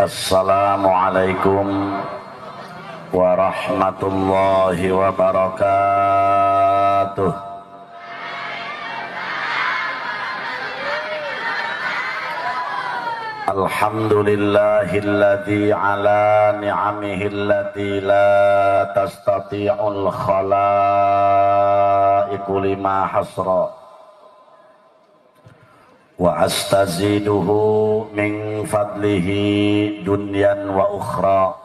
Assalamualaikum warahmatullahi wabarakatuh. Alhamdulillahilladzi ala ni'amihi allati la tastati'ul khalaiqu lima hasra wa astaziduhu min fadlihi dunyan wa ukhra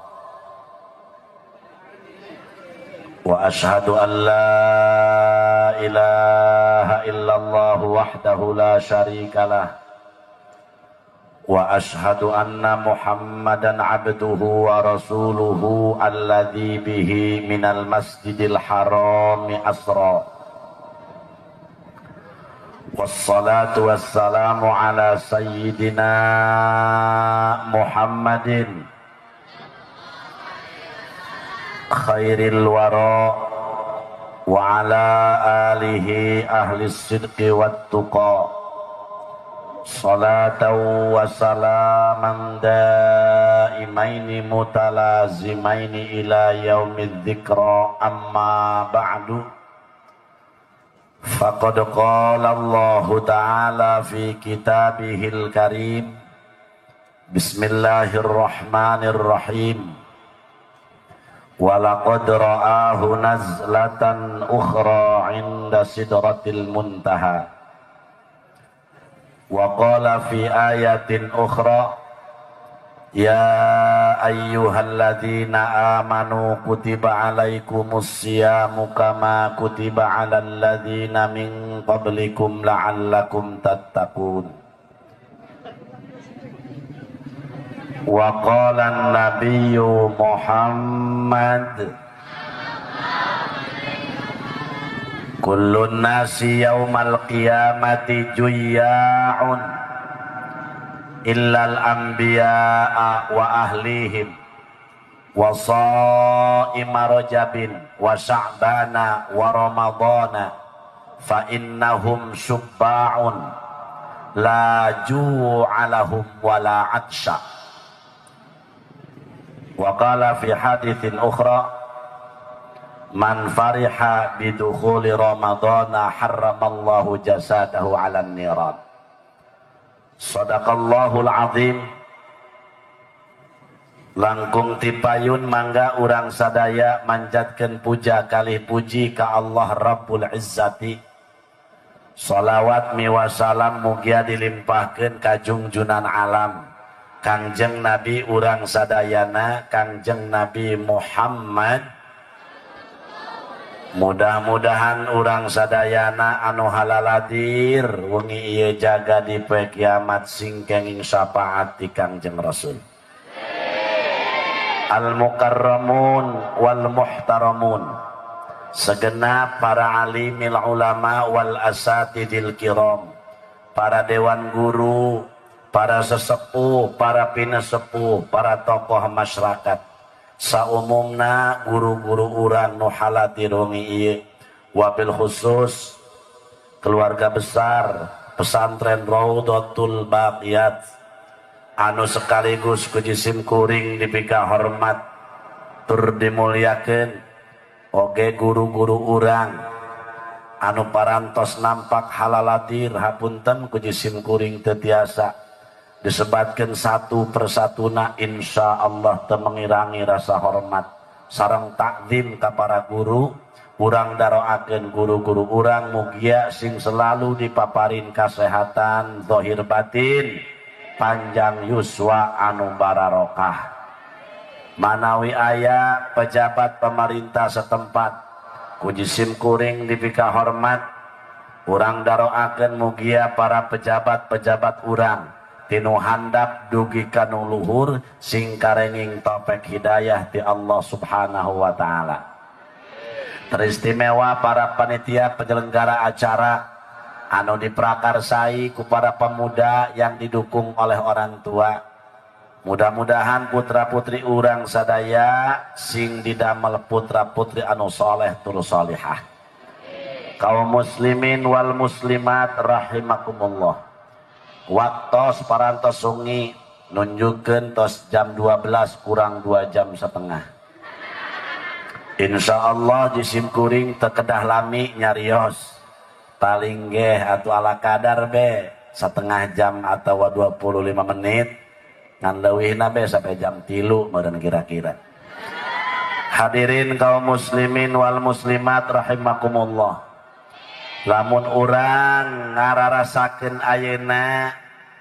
wa ashhadu an la ilaha illallah wahdahu la syarikalah wa ashhadu anna muhammadan abduhu wa rasuluhu alladzi bihi minal masjidil harami asra. Wassalatu wassalamu ala sayyidina Muhammadin khairil wara wa ala alihi ahli sidqi wat tuqa. Salatan wa salaman daimaini mutalazimaini ila yaumidz dzikra. Amma ba'du. Faqad qala Allahu ta'ala fi kitabihil karim. Bismillahirrahmanirrahim. Walaqad ra'ahu nazlatan ukhra 'inda sidratil muntaha. Wa qala fi ayatin ukhra, ya ayyuhalladzina amanu kutiba alaikumus siyamu kama kutiba alal ladzina min qablikum la'allakum tattaqun. Wa qala an-nabiyyu Muhammad, kullun nasi yaumal qiyamati juyya'un illal anbiya'a wa ahlihim wa sha'ima rajabin wa sya'bana wa ramadana fa innahum syubba'un la ju'a lahum wa la 'atsha. Wa qala fi haditsin ukhra, man fariha bidukhuli ramadana harramallahu jasadahu 'alan niran. Sadaqallahul azim. Langkung tipayun mangga urang sadaya manjatkeun puja kalih puji ka Allah Rabbul Izzati. Salawat miwa salam mugia dilimpahkeun ka jungjunan alam Kangjeng Nabi urang sadayana, Kangjeng Nabi Muhammad. Mudah-mudahan urang sadayana anu halaladir wengi ieu jaga di poe kiamat sing kenging syafaat ti Kangjeng Rasul. Al mukarramun wal muhtaramun, segenap para alimil ulama wal asatidil kiram, para dewan guru, para sesepuh, para pinesepuh, para tokoh masyarakat, saumumna guru-guru urang nu haladir wengi ieu, wabil khusus keluarga besar pesantren Raudhatul Baqiyat anu sekaligus ku jisim kuring dipika hormat tur dimuliakeun, oge guru-guru urang anu parantos nampak halaladir hapunten ku jisim kuring teu tiasa disebatkan satu persatuna, insya Allah teu mengirangi rasa hormat sareng takzim ka para guru. Urang daroakeun guru-guru urang mugia sing selalu dipaparin kasehatan zahir batin, panjang yuswa anu bararokah. Manawi aya pejabat pemerintah setempat ku jisim kuring dipika hormat, urang daroakeun mugia para pejabat-pejabat urang tinu handap dugi kanu luhur sing karenging topek hidayah ti Allah Subhanahu wa ta'ala. Teristimewa para panitia penyelenggara acara anu diprakarsai ku para pemuda yang didukung oleh orang tua. Mudah-mudahan putra-putri urang sadaya sing didamel putra-putri anu soleh tur solihah. Kaum muslimin wal muslimat rahimakumullah. Waktos parantos sungi nunjukkeun tos jam 12 kurang 2,5 jam. Insya Allah jisim kuring tekedah lami nyarios paling geh atau ala kadar be setengah jam atau 25 menit ngan leuwihna be sampai jam 3 meureun kira-kira. Hadirin kaum muslimin wal muslimat rahimakumullah. Lamun urang ngararasakeun ayeuna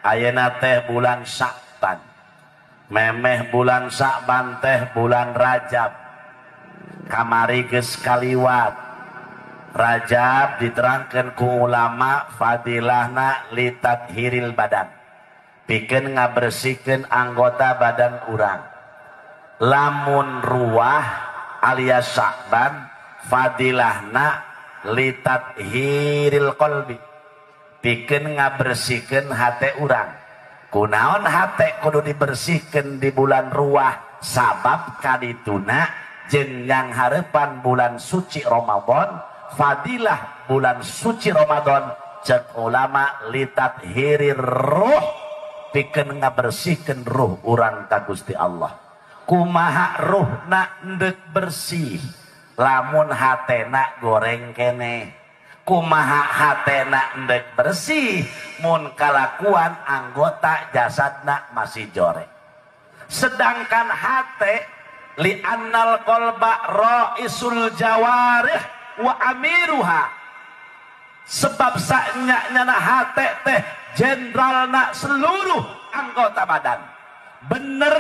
ayeuna teh bulan Sya'ban, memeh bulan Sya'ban teh bulan Rajab. Kamari geus kaliwat Rajab diterangkan ku ulama fadilahna litathiril badan, pikeun ngabersihkeun anggota badan urang. Lamun ruah alias Sya'ban fadilahna litathiril qalbi, pikeun ngabersihkeun hate urang. Kunaon hate kudu dibersihkeun di bulan ruah? Sabab kadituna jeung yang harapan bulan suci Ramadan, fadilah bulan suci Ramadan cek ulama litathhirir ruh, pikeun ngabersihkeun ruh urang ka Gusti Allah. Kumaha ruhna endek bersih lamun hatena goreng keneh? Kumaha hatena endek bersih mun kalakuan anggota jasadna masih jorek? Sedangkan hate li'annal qalba ra'isul jawarih wa amiruha, sebab saknya nyana hate teh jenderalna seluruh anggota badan. Bener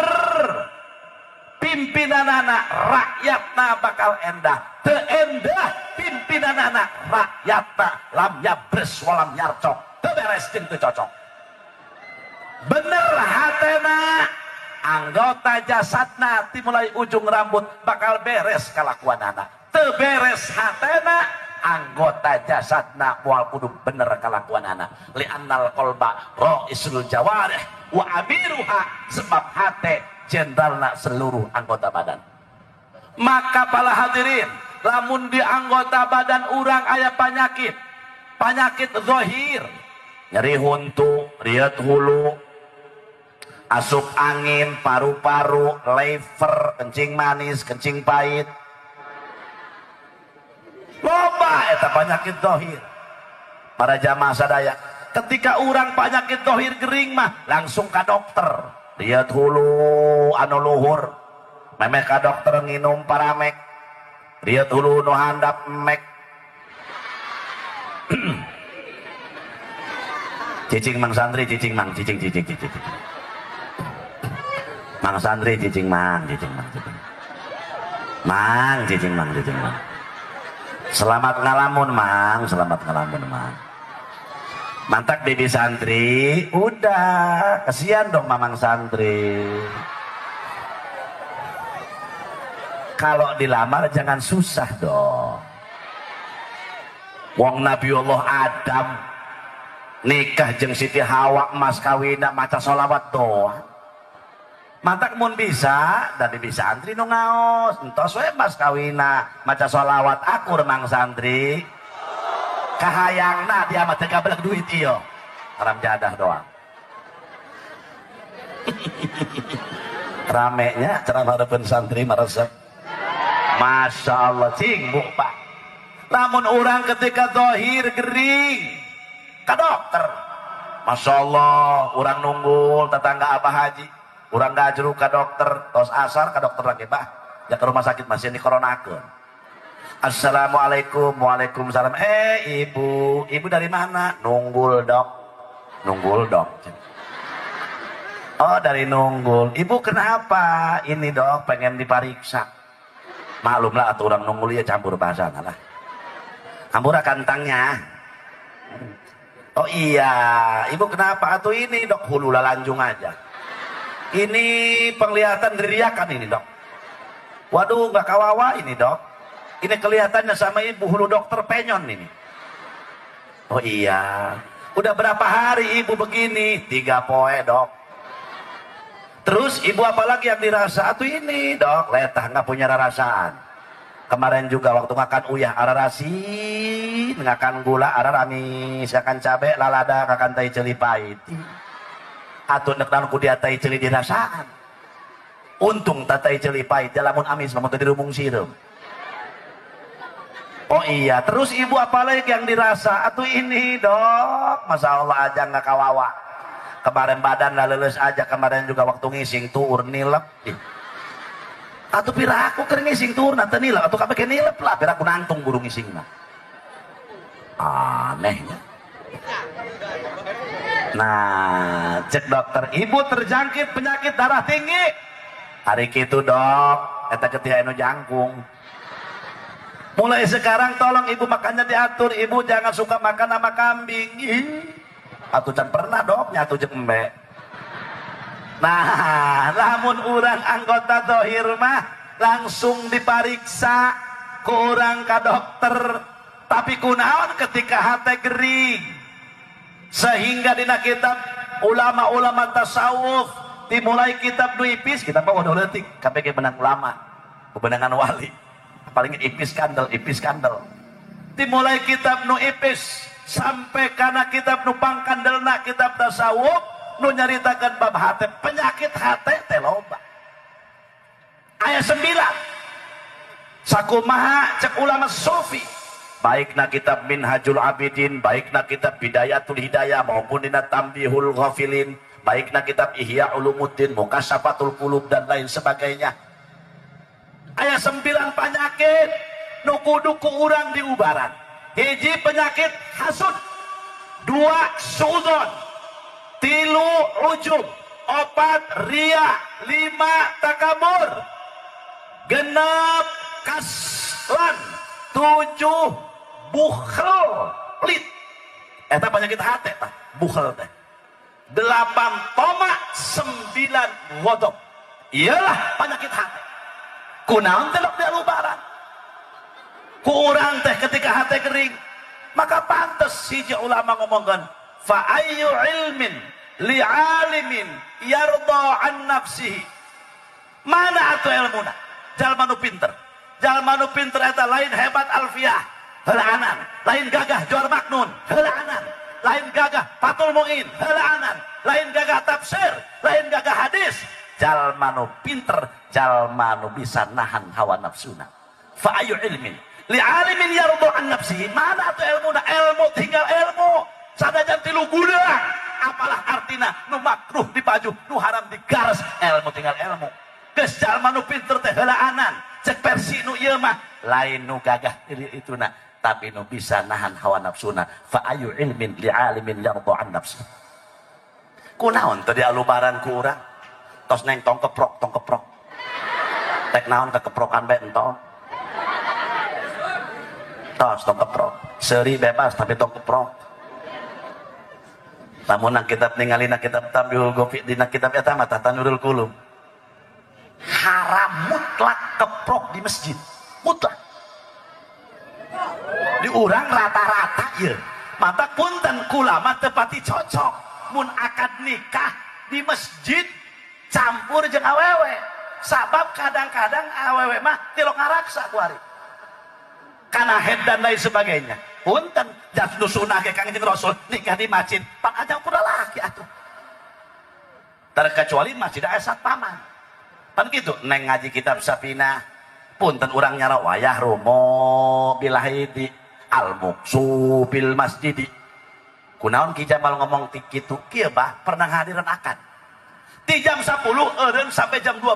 pimpinanana rakyatna bakal endah, teu endah pimpinanana rakyatna lam yabres walam yarcok, teu beres jeung teu cocok. Bener hatena anggota jasadna dimulai ujung rambut bakal beres kalakuanana. Teu beres hatena anggota jasadna moal kudu bener kalakuanana. Li'annal qalba ra'isul jawarih wa amiruha, sebab hate jenderalna seluruh anggota badan. Maka para hadirin, lamun di anggota badan urang aya penyakit, penyakit zahir, nyeri huntu, riet hulu, asup angin, paru-paru, lever, kencing manis, kencing pahit, loba eta penyakit zahir. Para jamaah sadaya, ketika urang penyakit zahir gering mah langsung ka dokter, lihat hulu anu luhur, memeh ka dokter nginum paramek, lihat hulu nu handap mek. Cicing mang santri, cicing mang, cicing cicing cicing. Mang santri cicing mang, cicing mang, cicing. Mang, cicing mang, cicing mang. Selamat ngalamun mang, selamat ngalamun mang. Mantak bibi santri, udah, kesian dong mamang santri. Kalau dilamar jangan susah dong. Wong Nabi Allah Adam nikah jeung Siti Hawa mas kawina maca sholawat doang. Mantak mun bisa dan bibi santri nu ngaos entos we mas kawina maca sholawat akur mang santri. Kahayangna dia mah teu kabeleg duit ieu, haram jadah doang. Ramenya ceramah hareupeun santri maresep. Masya Allah cing bu pak. Lamun urang ketika zahir gering ka dokter, Masya Allah urang nunggul tetangga abah haji, urang gajruk ka dokter, tos asar ka dokter lagi bah, ya ke rumah sakit masih dikoronakeun. Assalamualaikum, waalaikumsalam. Ibu, ibu dari mana? Nunggul dok, nunggul dok. Oh dari Nunggul. Ibu kenapa? Ini dok pengen dipariksa. Maklumlah atau orang Nunggul ya campur bahasa lah. Campur kantangnya. Oh iya, ibu kenapa? Atau ini dok hulu lalanjung aja. Ini penglihatan diriakan ini dok. Waduh nggak kawawa ini dok. Ini kelihatannya sama ibu hulu dokter penyon ini. Oh iya, udah berapa hari ibu begini? 3 poe dok. Terus ibu apalagi yang dirasa? Atau ini dok, letah nggak punya rarasaan. Kemarin juga waktu makan uyah ararasin, ngakan gula araramis, ngakan cabe lalada, ngakan tai celi pahit. Atuh nek naon ku dia tai ceuli dirasaan. Untung tatai ceuli pahit, lamun amis mah teu dirumung sireum. Oh iya, terus ibu apalagi yang dirasa? Atuh ini dok, masa Allah aja nggak kawawa. Kemarin badan lah leuleus aja, kemarin juga waktu ngising tuur nilep. Atuh piraku keur ngising tuur na teu nilep, atuh kabeh nilep lah, piraku nangtung buru ngising mah. Anehnya. Nah, cek dokter, ibu terjangkit penyakit darah tinggi. Hari kitu dok, eta ketika anu jangkung. Mulai sekarang tolong ibu makannya diatur, ibu jangan suka makan sama kambing. Atuh can pernah dok, nyatu jeung embe. Nah, lamun urang anggota dohir mah langsung dipariksa ku urang ka dokter. Tapi kunaon ketika hate gering. Sehingga dina kitab ulama-ulama tasawuf dimulai kitab nu ipis, kitab mah udah leutik, kabeh ge menang ulama, kebenangan wali. Paling ipis kandel, ipis kandel. Dimulai kitab nu ipis sampai kana kitab nu pangkandelna kitab tasawuf nu nyaritakeun bab hate, penyakit hate teh loba. Aya 9. Sakumaha cek ulama sufi, baikna kitab Minhajul Abidin, baikna kitab Bidayatul Hidayah maupun dina Tambihul Ghafilin, baikna kitab Ihya Ulumuddin, Mukasyafatul Qulub dan lain sebagainya. Aya 9 penyakit nu kudu ku urang diubaran. Hiji penyakit hasud, 2 suudzon, 3 ujub, 4 riya, 5 takabur, 6 kaslan, 7 bukhel pelit. Eta penyakit hate tah, bukhel teh. 8 tomak, 9 ghadab. Iyalah penyakit hate. Kunaon teh lok dialubaran. Ku urang teh ketika hate kering, maka pantes hiji ulama ngomongkeun fa ayyu ilmin li'alimin yarda an nafsihi. Mana atuh ilmuna? Jalma nu pinter. Jalma nu pinter eta lain hebat alfiah, heulaanan, lain gagah juar maknun, heulaanan, lain gagah Fathul Mu'in, heulaanan, lain gagah tafsir, lain gagah hadis. Jalma nu pinter, jalma nu bisa nahan hawa nafsuna. Fa ayu ilmin li'alimin yarda an nafsihi. Mana atuh ilmuna? Ilmu tinggal ilmu. Sanajan tilu gudang, apalah artina nu makruh dipaju, nu haram digares, ilmu tinggal ilmu. Geus jalma nu pinter teh heulaanan, cek versi nu ieu mah lain nu gagah ituna, tapi nu bisa nahan hawa nafsuna. Fa ayu ilmin li'alimin yarda an nafsihi. Kunaon teu dialubaran ku urang? Tos neng tong keprok, tong keprok. Tek naon kekeprokan bae entong. Tos tong keprok. Seuri bebas tapi tong keprok. Namun nang kitab ningali na kitab Tambihul Ghafil dina kitab eta mah Tanurul Qulub. Haram mutlak keprok di masjid. Mutlak. Di urang rata-rata ieu. Mata punten kula mah teu pati cocok mun akad nikah di masjid campur jeung awewe. Sabab kadang-kadang awewe mah tilok ngaraksa kuari. Kana head dan lain sebagainya. Punten jas nu sunah ge Kangjeng Rasul nikah di masjid, pan ajang kuda laki atuh. Terkecuali masjid aya satpaman. Pan kitu neng ngaji kitab Safinah, punten urang nyara wayah rumo bilahidi al muksu bil masjidi. Kunaon Ki Jamal ngomong kitu? Kieu bah pernah hadiran akad. Di jam 10 eureun sampai jam 12.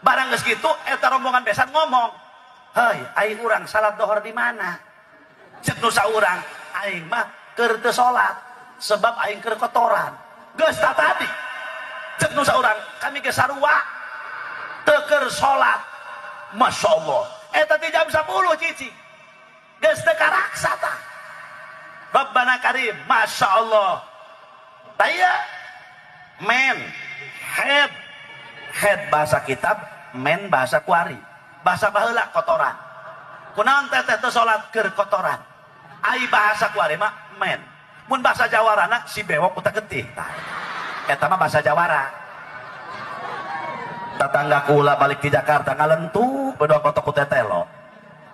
Barang geus kitu eta rombongan besan ngomong, "Hei, aing urang salat dohor di mana?" Cek nu saurang, aing mah keur teu salat sebab aing keur kotoran. Geus ta tadi. Cek nu saurang, kami ge sarua teu keur salat. Masya Allah. Eta di jam 10 cici. Geus teu karaksa tah. Rabbana karim, Masya Allah. Taya men, head, head bahasa kitab, men bahasa kuari, bahasa baheula kotoran. Kunaon teteh teu salat keur kotoran. Ai bahasa kuari mah men. Mun bahasa Jawarana si bewok utak getih. Tah. Eta mah bahasa Jawara. Tetangga kula balik di Jakarta ngalentuk bedog kotok ku tetelo.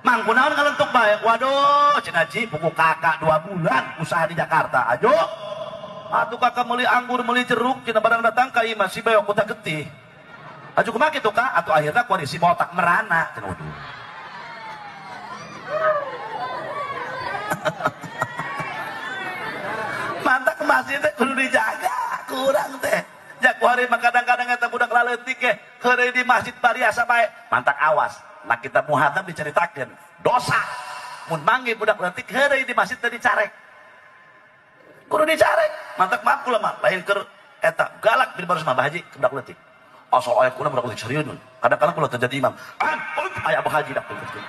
Mang kunaon ngalentuk bae? Waduh, cenah ji buku kakak 2 bulan usaha di Jakarta. Ajo. Atuh kakak meuli anggur meuli jeruk cenah barang datang ka imah si bewok kuta getih. Aju kumaha kitu ka? Atuh akhirna kuari si botak merana cenah waduh. Mantak masjid teh kudu dijaga kurang teh. Jak kuari mah kadang-kadang eta budak laleutik ge heureuy di masjid bariasa bae. Mantak awas, nah kita muhadzab diceritakeun dosa. Mun manggih budak leutik heureuy di masjid teh dicarek. Kudu dicarek. Mantak maaf kula mah lain keur eta galak di baris mah Bah Haji budak leutik. Asal aya kula budak leutik serius. Kadang-kadang kula teu jadi imam. Aya Bah Haji dak leutik.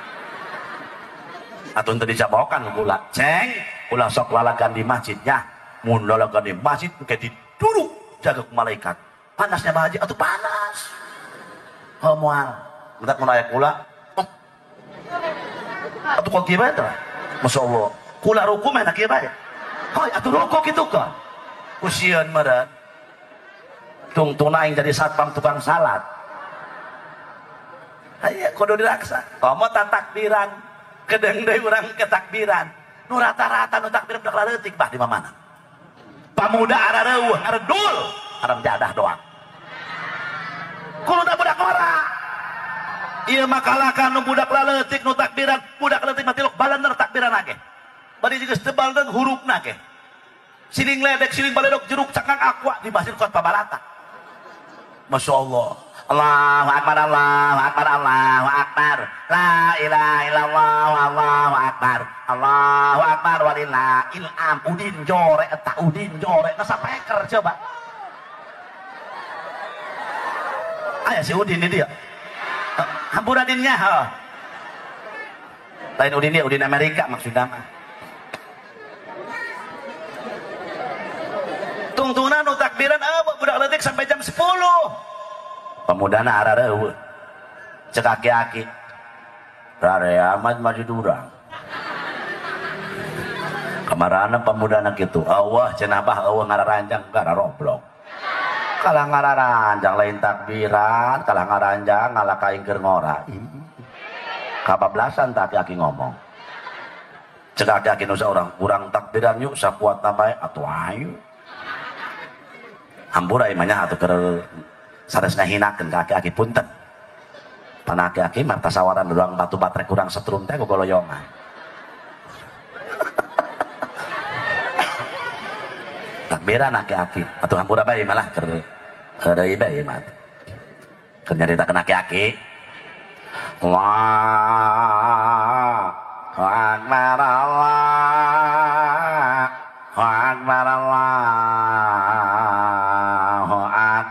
Atuh teu dicabokan kula. Ceng, ulah sok lalagan di masjidnya. Mun lalagan di masjid engke diduruk jaga ku malaikat. Panasnya Bah Haji atuh panas. Heuh moal. Mantak mun aya kula. Atuh kok kieu bae teh? Masyaallah. Kula ruku mah kieu bae. Hoi atuh ruku kitu ka. Ku sieun meureun. Tungtungna aing jadi satpam tukang salat. Aya kudu diraksa. Komo takbiran. Kedeng deui urang ke takbiran. Nu rata-rata nu takbiran budak laleutik bah di mamana. Pamuda arareueuh, aredul, aram jadah doang. Kuluna budak ora. Ieu mah kalakan nu budak laleutik nu takbiran, budak leutik mah tilok balaner takbiran ge. Bari geus teu balaner hurufna ge. Siling ledek, siling baledok, jeruk cangkang aqua di masjid kuat pabalata. Masya Allah. Allahu akbar, Allahu akbar, Allahu akbar. La ilaha illallah, Allahu akbar. Allahu akbar walillahil hamd. Udin jore eta udin jore na sapeker coba. Aya si Udin ini dia. Hampura dinnya heuh. Lain Udin dia, Udin Amerika maksudna mah. Tungtungna nu takbiran budak leutik sampai jam 10. Pemudana arareueuh. Cek aki-aki. Rare amat masjid urang. Kamarana pemudana kitu. Eueuh cenah bah eueuh ngararanjang gararoblok. Kalah ngararanjang lain takbiran, kalah ngaranjang ngalah ka aing keur ngora. Kabablasan tak aki-aki ngomong. Cek aki-aki nu saurang, urang takbiran yuk sakuatna bae atuh ayo. Hampura ieu mah nya atuh keur sanes ngahinakeun ka aki-aki punten. Pan aki-aki mah tasawaran urang batu batrek urang setrum teh gogoloyongan. Takbiran aki-aki atuh hampura bae malah keur heureuy bae mah. Keur nyaritakeun aki-aki. Allahu akbar, Allahu akbar, Allahu akbar.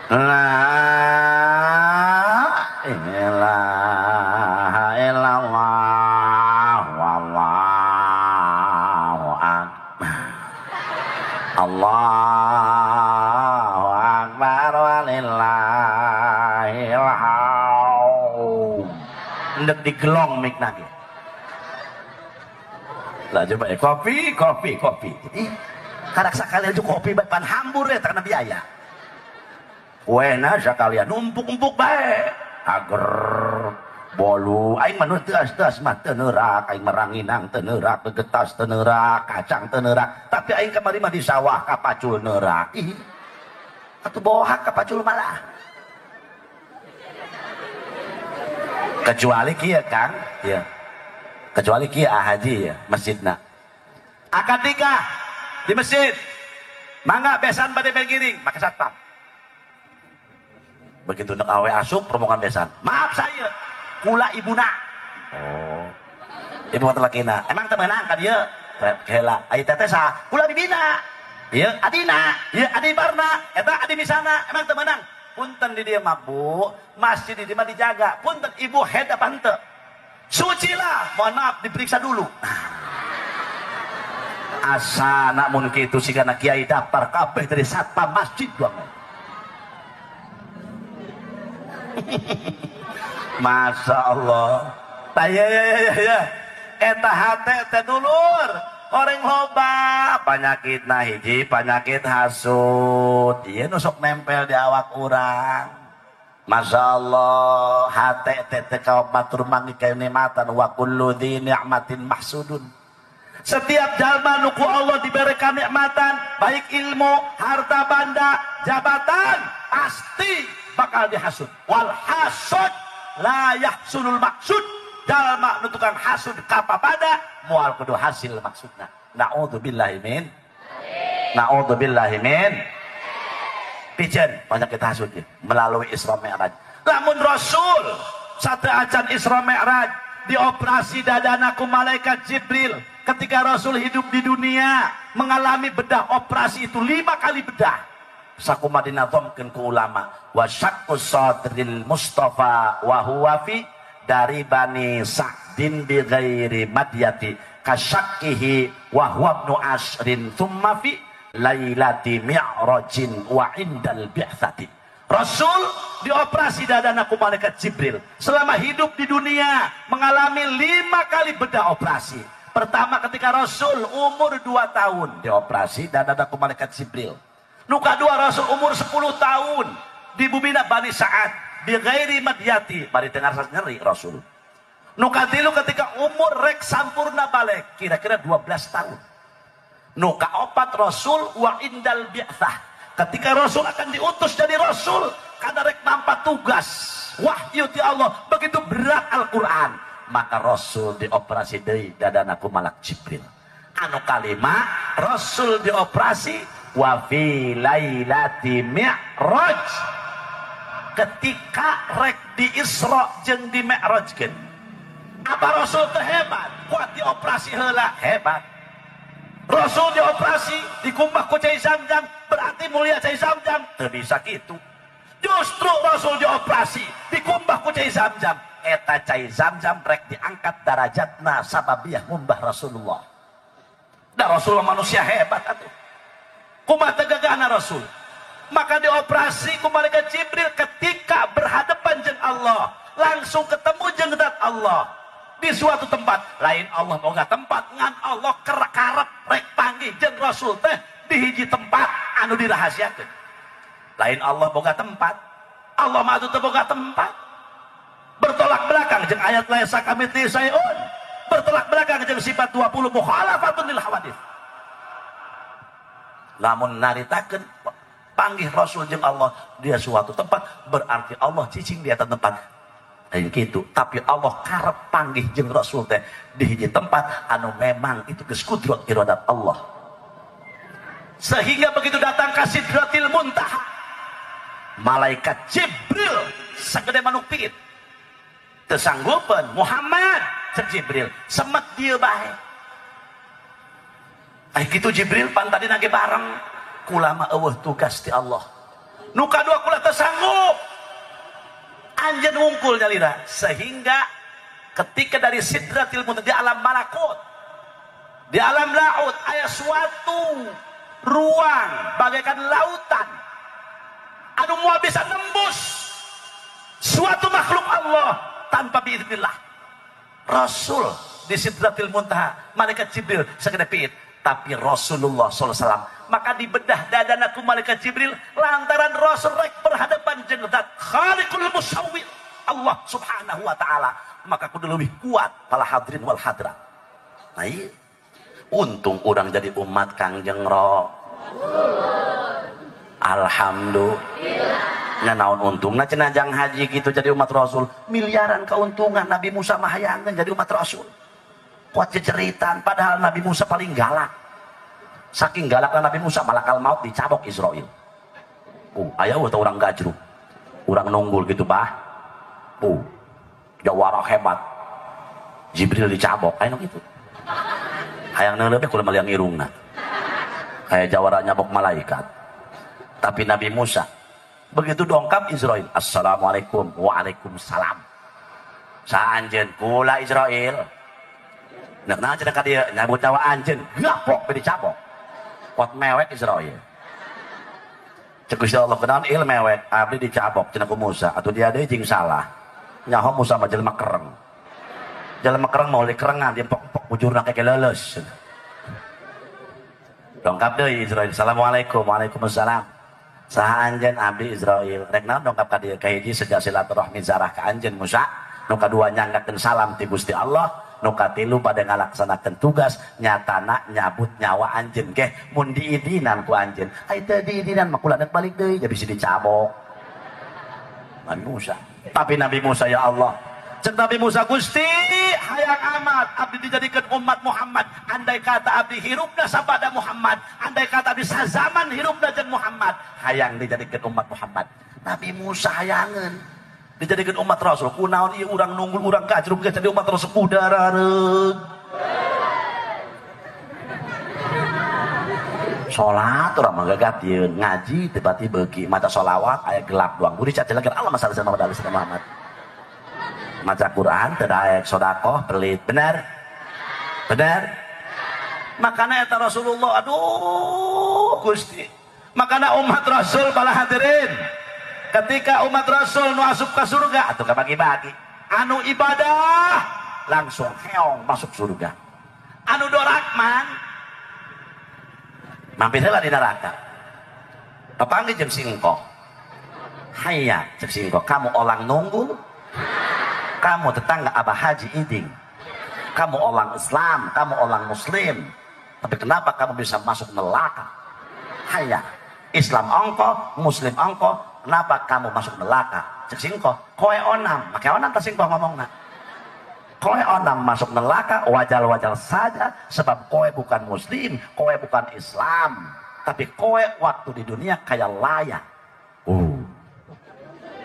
La ilaha illallah wallahu akbar. Allahu akbar walillahil hamd. Ndek digelong mikna ge. Lah coba ya kopi, kopi, kopi. Ih, karak sakali aja kopi bae pan hambur ya karena biaya. Wena sakalian numpuk-numpuk bae. Ager bolu aing mah nu teas-teas mah teu neurak, aing meranginang teu neurak, gegetas teu neurak, kacang teu neurak, tapi aing kamari mah di sawah kapacul neurak. Ih. Atuh bohak kapacul malah. Kecuali kieu Kang, ya. Kecuali kieu Haji ya, masjidna. Akad nikah di masjid. Mangga besan bade giring, make satpam. Begitu nek awe asup rombongan besan. Maaf saya, kula ibuna. Oh. Ibu mah lakina. Emang teu meunang ka dieu? Heula, ai teteh saha? Kula bibina. Ieu adina, ieu adi barna, eta adi misana. Emang teu meunang? Punten di dieu mah Bu, masjid di dieu mah dijaga. Punten ibu head apa henteu? Sucilah, mohon maaf diperiksa dulu. Asana mun kitu sigana kiai daftar kabeh dari satpam masjid doang. Masya Allah. Ya ya ya ya. Eta hate teh dulur. Orang loba penyakit nah hiji penyakit hasud. Ieu nu sok nempel di awak urang. Masya Allah, hate teh teh ka batur mangi kanikmatan wa kullu dzi ni'matin mahsudun. Setiap jalma nu ku Allah diberi kenikmatan, baik ilmu, harta banda, jabatan, pasti bakal dihasud. Wal hasud la yahsulul maksud. Jalma nu tukang hasud kapapada moal kudu hasil maksudna. Na'udzubillahi min. Na'udzubillahi min. Pijen banyak kita hasud melalui Isra Mi'raj. Lamun Rasul satu acan Isra Mi'raj dioperasi dadana ku malaikat Jibril. Ketika Rasul hidup di dunia mengalami bedah operasi itu 5 kali bedah. Sakuma dinazamkeun ku ulama wa syaqqu sadril Mustafa wa huwa fi dari Bani Sa'din bi ghairi madyati kasyakkihi wa huwa ibnu asrin thumma fi lailati mi'rajin wa indal bi'tsati. Rasul dioperasi dadana ku malaikat Jibril. Selama hidup di dunia mengalami 5 kali bedah operasi. Pertama ketika Rasul umur 2 tahun dioperasi dadana ku malaikat Jibril. Nuka 2 Rasul umur 10 tahun di bumina Bani Sa'ad bi ghairi madyati, bari dengar nyeri Rasul. Nuka 3 ketika umur rek sampurna balik kira-kira 12 tahun. Nuka 4 Rasul wa indal bi'tsah. Ketika Rasul akan diutus jadi Rasul karena rek nampak tugas wahyu ti Allah begitu berat Al-Quran, maka Rasul dioperasi deui dadana ku malak Jibril. Anu kalima Rasul dioperasi wa fi lailati mi'raj, ketika rek di Isra jeung di Mi'rajkeun. Apa Rasul teh hebat? Kuat dioperasi heula, hebat. Rasul dioperasi dikumbah ku cai Zamzam, berarti mulia cai Zamzam. Teu bisa kitu. Justru Rasul dioperasi dikumbah ku cai Zamzam, eta cai Zamzam rek diangkat darajatna sababiah ngumbah Rasulullah. Da Rasulullah manusia hebat atuh. Kumaha teu gagahna Rasul? Maka dioperasi ku malaikat Jibril ketika berhadapan jeung Allah, langsung ketemu jeung zat Allah di suatu tempat. Lain Allah boga tempat, ngan Allah karep rek panggih jeung Rasul teh di hiji tempat anu dirahasiakeun. Lain Allah boga tempat, Allah mah atuh teu boga tempat. Bertolak belakang jeung ayat laisa kamitslihi syai'un, bertolak belakang jeung sifat 20 mukhalafatun lil hawadits. Lamun naritakeun panggih Rasul jeung Allah dia suatu tempat, berarti Allah cicing di atas tempat. Lain gitu, tapi Allah karep panggih jeung Rasul teh di hiji tempat anu memang itu geus kudrat iradat Allah. Sehingga begitu datang ka Sidratil Muntaha, malaikat Jibril sagede manuk piit. Teu sanggupeun Muhammad cek Jibril, semet dieu bae. Ai kitu Jibril pan tadi nage bareng kulama eueuh tugas ti Allah. Nu kadua kula teu sanggup. Anjeun wungkul nyalira, sehingga ketika dari Sidratil Muntaha di alam malakut, di alam laut aya suatu ruang bagaikan lautan anu moal bisa nembus suatu makhluk Allah tanpa biiznillah. Rasul di Sidratil Muntaha, malaikat Jibril sagede piit, tapi Rasulullah SAW maka dibedah dadana ku malaikat Jibril lantaran Rasul rek berhadapan jeung zat Khaliqul Musawwir Allah Subhanahu wa taala, maka kudu leuwih kuat para hadirin wal hadrat. Nah, iya. Untung urang jadi umat Kangjeng Rasul. Alhamdulillah. Nya naon untungna cenah jang haji gitu jadi umat Rasul, miliaran keuntungan. Nabi Musa mah hayangeun jadi umat Rasul. Kuat ceceritan, padahal Nabi Musa paling galak. Saking galakna Nabi Musa malakal maut dicabok Israel. Aya teh urang gajruk. Urang nunggul gitu bah. Jawara hebat. Jibril dicabok, aya nu kitu. Hayang neuleuh teh kudu maliang irungna. Aya jawara nyabok malaikat. Tapi Nabi Musa begitu dongkap Israel, assalamualaikum, waalaikumsalam. Sa anjeun kula Israel. Nek naon cenah ka dieu nyabut nyawa anjeun, gapok dicabok. Kuat mewek Israel. Cek Gusti Allah kenaon il mewek, abdi dicabok cenah ku Musa, atuh dia deui jeung salah. Nyaho Musa mah jelema kereng. Jelema kereng mau dikerengan, dia pok-pok bujurna keke leuleus. Dongkap deui Israel, assalamualaikum, waalaikumsalam. Saha anjeun abdi Israel, rek naon dongkap ka dieu? Kahiji sejak silaturahmi zarah ka anjeun Musa, nu kadua nyanggakeun salam ti Gusti Allah, Nu katilu bade ngalaksanakeun tugas nyatana nyabut nyawa anjeun geh mun diidinan ku anjeun. Ai teu diidinan mah kula deuk balik deui jadi bisi dicabok. Nabi Musa. Tapi Nabi Musa ya Allah. Cek Nabi Musa, Gusti hayang amat abdi dijadikan umat Muhammad. Andai kata abdi hirupna sapada Muhammad, andai kata abdi sazaman hirupna jeung Muhammad, hayang dijadikan umat Muhammad. Nabi Musa hayangeun dijadikan umat Rasul. Kunaon ieu urang nunggul urang kajruk geus jadi umat Rasul udarareug. Salat urang mah gagatieun, ngaji teu pati beuki, maca sholawat aya gelap doang. Buri caceleger Allah masalah sama Muhammad. Maca Quran teu daek, sedekah pelit, benar? Benar? Makana eta Rasulullah, aduh Gusti. Makana umat Rasul bala hadirin, ketika umat Rasul nu asup ka surga atuh kabagi-bagi. Anu ibadah langsung heong masuk surga. Anu dorakman mampir heula di neraka. Papanggih jeung singkoh. Hayya cek singkoh, kamu orang nunggul, kamu tetangga Abah Haji Iding, kamu orang Islam, kamu orang Muslim, tapi kenapa kamu bisa masuk neraka? Hayya, Islam ongko, Muslim ongko, kenapa kamu masuk neraka? Cek singkoh, koe onam, make onam tak singkoh ngomongna. Koe onam masuk neraka wajar-wajar saja, sebab koe bukan Muslim, koe bukan Islam, tapi koe waktu di dunia kayak layak.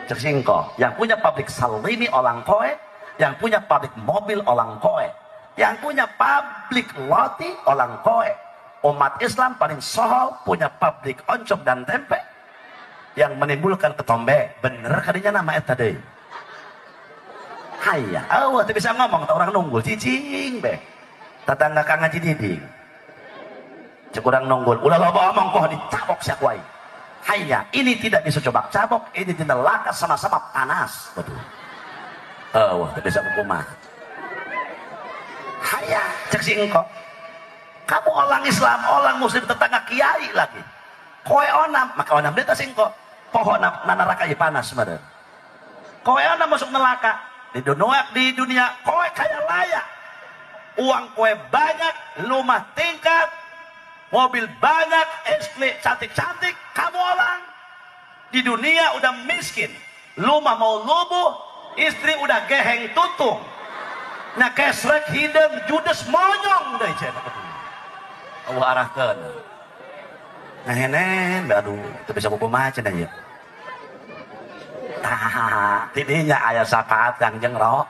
Cek singkoh, yang punya pabrik salimi orang koe, yang punya pabrik mobil orang koe, yang punya pabrik roti orang koe. Umat Islam paling sohol punya pabrik oncom dan tempe yang menimbulkan ketombe. Bener kadinya nama eta deui. Hayya, awah teu bisa ngomong tah orang nunggul cicing be. Tetangga Kang Haji Diding. Cek urang nunggul, ulah loba omong koh dicabok sia ku aing. Hayya, ini tidak bisa coba cabok, ini di neraka sama-sama panas. Betul. Wah, tidak bisa kumaha. Hayya, cek si engko. Kamu orang Islam, orang Muslim, tetangga kiai lagi. Koe onam, maka onam dia tas engko. Pohon na neraka ieu panas meureun. Koe onam masuk neraka. Di dunia koe kaya layak. Uang koe banyak, rumah tingkat, mobil banyak, istri cantik-cantik, kamu orang di dunia udah miskin, rumah mau lubuh, istri udah geheng tutung, nah kesrek hidung judes monyong deh cek. Allah arahkan. Nah henen, aduh, itu bisa buku macam aja. Tah, tidinya ayah syafaat Kangjeng Roh.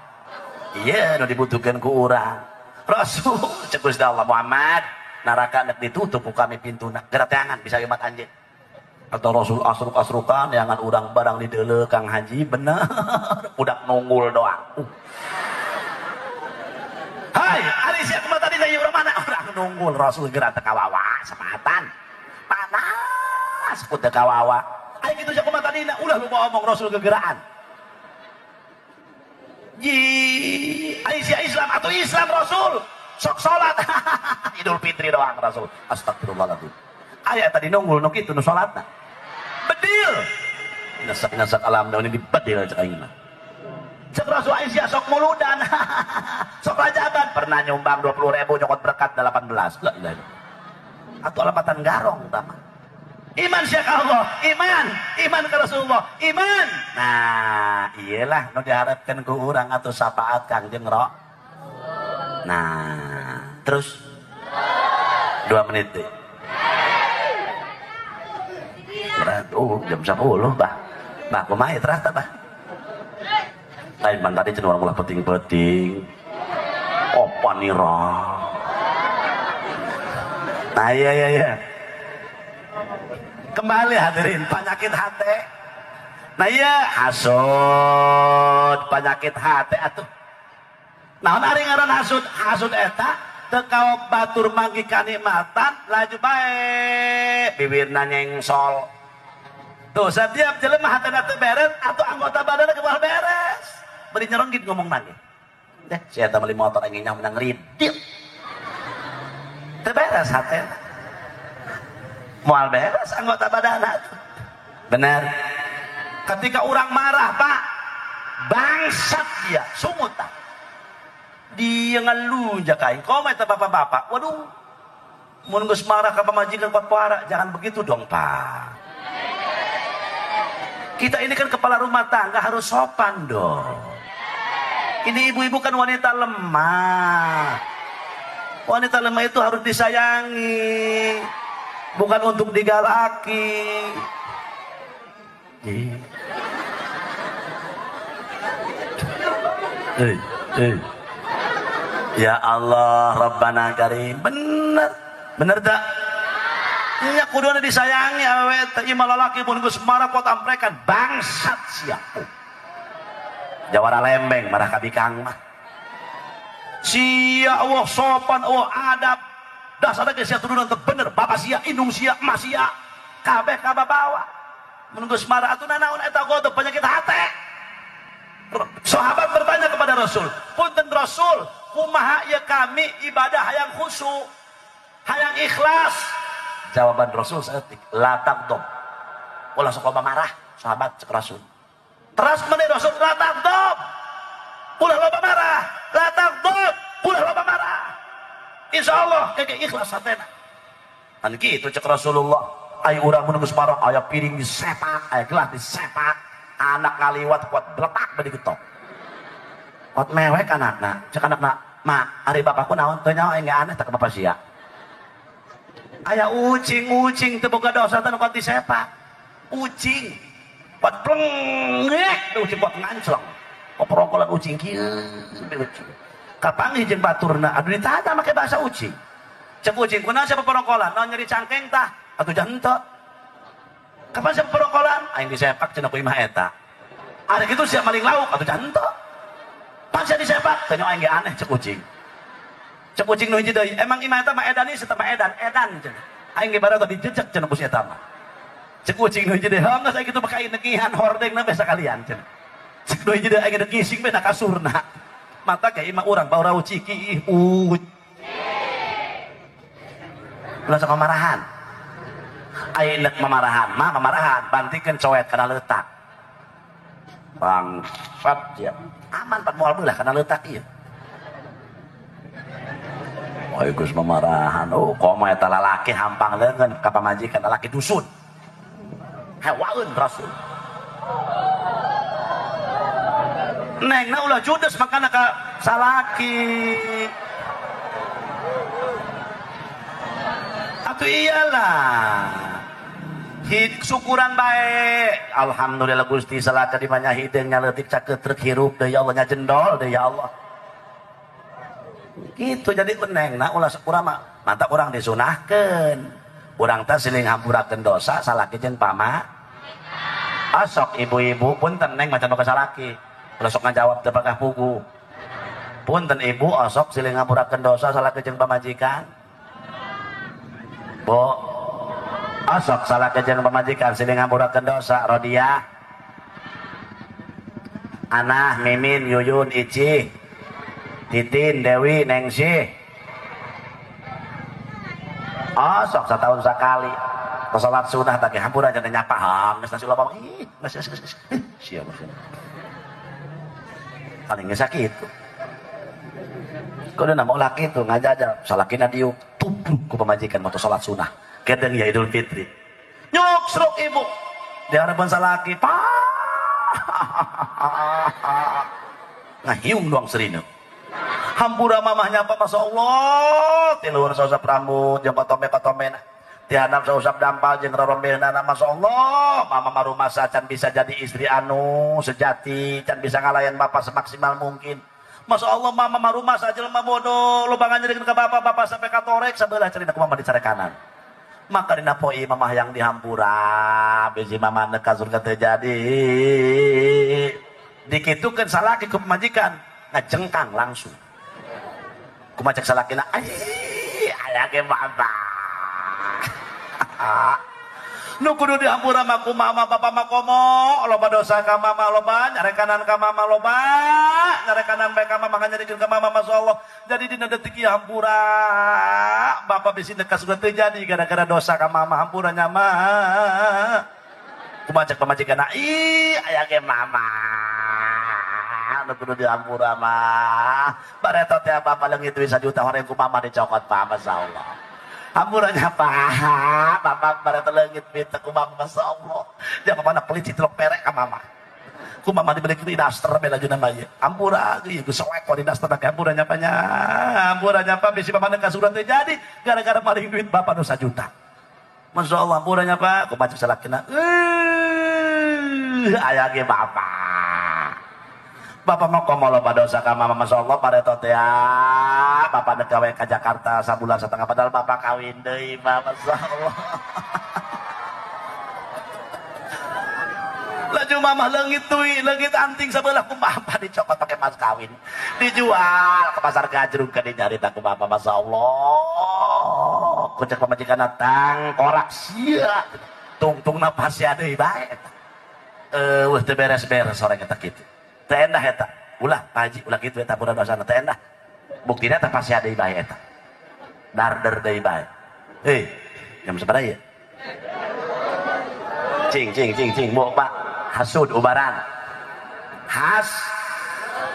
Iya, nu dibutuhkan ku urang. Rasul, cek Gusti Allah Muhammad. Neraka nek ditutup ku kami pintuna, gerak tangan bisa umat anjeun. Atau Rasul asruk-asrukan jangan urang barang dideuleu Kang Haji bener udah nunggul doang. Hai, ari sia kumaha tadi deui urang mana? Urang nunggul Rasul gerak teu kawawa sepatan. Panas ku teu kawawa. Ai kitu sia kumaha tadi ulah lu mau omong Rasul gegeraan. Ji, ari sia Islam atau Islam Rasul sok salat. Idul Fitri doang Rasul. Astagfirullahaladzim. Aya tadi nunggul nu kitu nu salatna. Bedil. Nasak-nasak alam daun ini dibedil cek aing mah. Cek Rasul Aisyah sok muludan. Sok rajaban pernah nyumbang 20.000 nyokot berkat 18. La ilaha illallah. Atau alamatan garong utama. Iman sia ka Allah, iman, iman ke Rasulullah, iman. Nah, iyalah nu diharapkeun ku urang atuh syafaat Kangjeng Roh. Nah, terus 2 menit deh. Berat, jam 10 bah. Bah, kumaha terasa bah. Lain ban tadi cenah urang ulah penting-penting. Opa nira. Nah, iya. Kembali hadirin, penyakit hati. Nah iya, hasud, penyakit hati atuh. Naon ari ngaran hasud? Hasud eta teu kaop batur manggi kanikmatan laju bae bibirna nyengsol. Tuh setiap jelema hatena teu beres atau anggota badanna kebal beres. Bari nyeronggit ngomong nage. Deh, si eta meuli motor aing nyah menang ridil. Teu beres hatena. Moal beres anggota badanna tuh. Benar. Ketika orang marah, Pak, bangsat dia, sungut tah. Dia ngalunjak aing. Komo eta bapak-bapak. Waduh. Mun geus marah ka pamajikan kuat puara, jangan begitu dong, Pak. Kita ini kan kepala rumah tangga harus sopan dong. Ini ibu-ibu kan wanita lemah. Wanita lemah itu harus disayangi, bukan untuk digalaki. Ya Allah, Rabbana Karim. Bener, bener tak? Nya kuduna disayangi awewe teh, ieu mah lalaki mun geus marah kuat amprekan bangsat sia. Jawara lembeng marah ka bikang mah. Sia Allah sopan Allah adab. Dasar ge sia turunan teu bener, bapak sia, indung sia, emak sia, kabeh kababawa. Mun geus marah atuh nanaon eta godoh penyakit hate. Sahabat bertanya kepada Rasul, "Punten Rasul, kumaha ieu kami ibadah hayang khusyuk, hayang ikhlas?" Jawaban Rasul saeutik, la tagdob. Ulah sok loba marah, sahabat cek Rasul. Teras meneh Rasul, la tagdob. Ulah loba marah, la tagdob, ulah loba marah. Insyaallah keke ikhlas hatena. Kan kitu cek Rasulullah, ai urang mun geus marah aya piring disepak, aya gelas disepak, anak ngaliwat kuat bletak beuh digetok. Kuat mewek anakna, cek anakna, "Ma, ari bapakku naon teu nyaho aing aneh tak bapak sia." Aya ucing-ucing teu boga dosa teh nu kuat disepak. Ucing kuat plengek, ucing kuat nganclong. Koprongkolan ucing kieu ucing. Kapanggih jeung baturna, aduh ditanya make bahasa ucing. Cek ucing kunaon sia paprongkolan? Naon nyeri cangkeng tah? Atuh jangan henteu. Kapan sia paprongkolan? Aing disepak cenah ku imah eta. Ari kitu sia maling lauk atuh jangan henteu. Pan sia disepak, teh aing ge aneh cek ucing. Cek ucing nu hiji deui, emang imah eta mah edan ieu mah edan, edan cenah. Aing ge baru dijejek cenah ku si eta mah. Cek ucing nu hiji deui, heuh geus aing kitu mah negihan hordengna beh sakalian cenah. Cek nu hiji deui aing geus ngising beh na kasurna. Mata kayak imah urang bau rau ciki ih ucing. Ulah sok mamarahan. Aing nek mamarahan, mah mamarahan, bantikeun coet kana leutak. Bangsat ya. Aman pan moal beulah kana leutak ieu. Oi geus mamarahan, oh komo eta lalaki hampang leungeun ka pamajikan lalaki dusun. Hewaeun Rasul. Nengna ulah judes makana ka salaki. Atuh iyalah. Hid syukuran bae. Alhamdulillah Gusti salaka di mana hideung nyaleutik caketrek hirup deui ya Allah nya jendol deui ya Allah. Gitu jadi nengna ulah urang mah mantap urang disunahkeun. Urang teh siling hampurakeun dosa salaki jeung pama. Asok ibu-ibu punten neng macan boga salaki. Ulah sok ngajawab teu pagah pugu. Punten ibu osok siling hampurakeun dosa salaki jeung pamajikan. Bu, osok salaki jeung pamajikan siling hampurakeun dosa Rodiah. Anah, Mimin, Yuyun, Ici, Titin, Dewi, Nengsih. Osok setahun sekali. Salat sunah tak hampura jangan nyapa ham, geus nasi loba ih, geus geus. Sia geus. Paling geus sakitu. Kudu nama laki itu ngajajal, salakina diuk tubruk ku pamajikan moto salat sunah. Kedeng ya Idul Fitri. Nyuk seruk ibu. Di harapan salaki, pak. Ngahiung doang serina. Hampura mamahnya apa Masya Allah. Tiluhur sausap rambut, jeung kotome-kotomena. Tihanap sausap dampal jeung rorombehnana Masya Allah. Mama marumasa can bisa jadi istri anu sejati, can bisa ngalayan bapak semaksimal mungkin. Masya Allah mama marumasa jelema bodoh, loba nganyerikeun ka bapak, bapak sampai katorek sabelah cerita ku mama dicarekanan. Maka dina poi mamah yang dihampura, bisi mama neuk ka surga teu jadi. Dikitukeun salaki ku pamajikan, ngajengkang langsung. Kumaha cek salakina, ai aya ge bapak. Nu kudu dihampura mah ku mama bapak mah komo, loba dosa ka mama loba, nyarekanan ka mama loba, nyarekanan bae ka mama nganyerikeun ka mama masyaallah. Jadi dina detik ieu hampura, bapak bisi neuk ka surga teu jadi gara-gara dosa ka mama hampura nya mah. Kumaha cek pamajikanna, ih aya ge mama. Nu kudu dihampura mah. Bareto teh bapak leungit duit 1 juta horeng ku mama dicokot Pak, masyaallah. Hampuranya Pak, bapak bareto leungit duit ku mama, masyaallah. Dia bapakna pelit citrok perek ka mama. Ku mama dibeli di daster bela lajuna mah ieu. Hampura ieu geus soek di daster teh hampuranya Pak nya. Hampuranya Pak bisi bapakna kasuran teh jadi gara-gara maling duit bapak nu 1 juta. Masyaallah hampuranya Pak, ku baca salakina. Aya ge bapak. Bapak mah komo loba dosa ka mama, masyaallah bareto teh. Bapak dek gawe ka Jakarta sabulan setengah padahal bapak kawin deui mah, masyaallah. Laju mama leungit tui, leungit anting sebelah ku bapak dicopot pakai mas kawin. Dijual ke pasar Gajrung ke dinyarita ku bapak, masyaallah. Ku cek pamajikan tang korak sia. Tungtungna pasea deui bae eta. Eueuh teu beres-beres orang eta kitu. Teu endah eta. Ulah Pak Haji, ulah kitu eta pura dosana teu endah. Buktina teh pasea deui bae eta. Darder deui bae. Hei, jam sabaraha ieu? Cing cing cing cing, bu Pak. Hasud ubaran. Has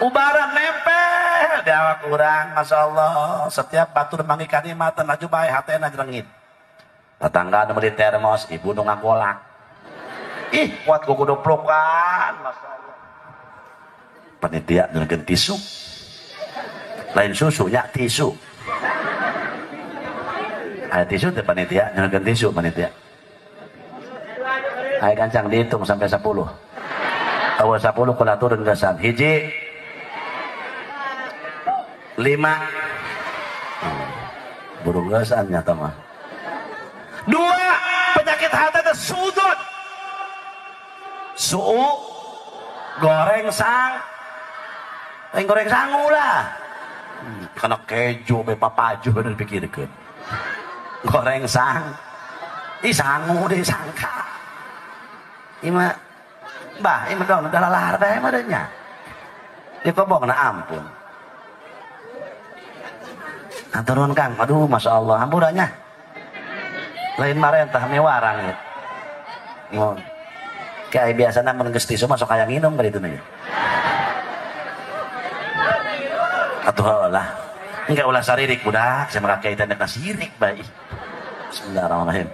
ubaran nempel di awak urang, masyaallah. Setiap batur mangi kanikmatan laju bae hatena jrengit. Tetangga nu meuli termos, ibu nu ngagolak. Ih, kuat gugudoplokan, masyaallah. Panitia nyurkeun tisu. Lain susu nya tisu. Aya tisu teh panitia nyurkeun tisu panitia. Ayo kancang dihitung sampai 10. Awal 10 kula turun kesan. Hiji 5. Burung gesan nyata mah. 2, penyakit hati teh sudut. Suu goreng sang. Lain goreng sangu lah. Karena keju be papaju bener dipikirkeun. Goreng sang. Ih sangu deh sangka. Ima bah, ima dong udah lalar bae mah nya. Dikobongna ampun. Aturun Kang, aduh masyaallah hampurannya. Lain marentah miwarang ya. Mun. Kayak biasana mun geus tisu masuk aya nginum ka ditu nya. Atuh lah. Engke ulah saririk budak, sama kakek teh nek sirik bae. Bismillahirrahmanirrahim.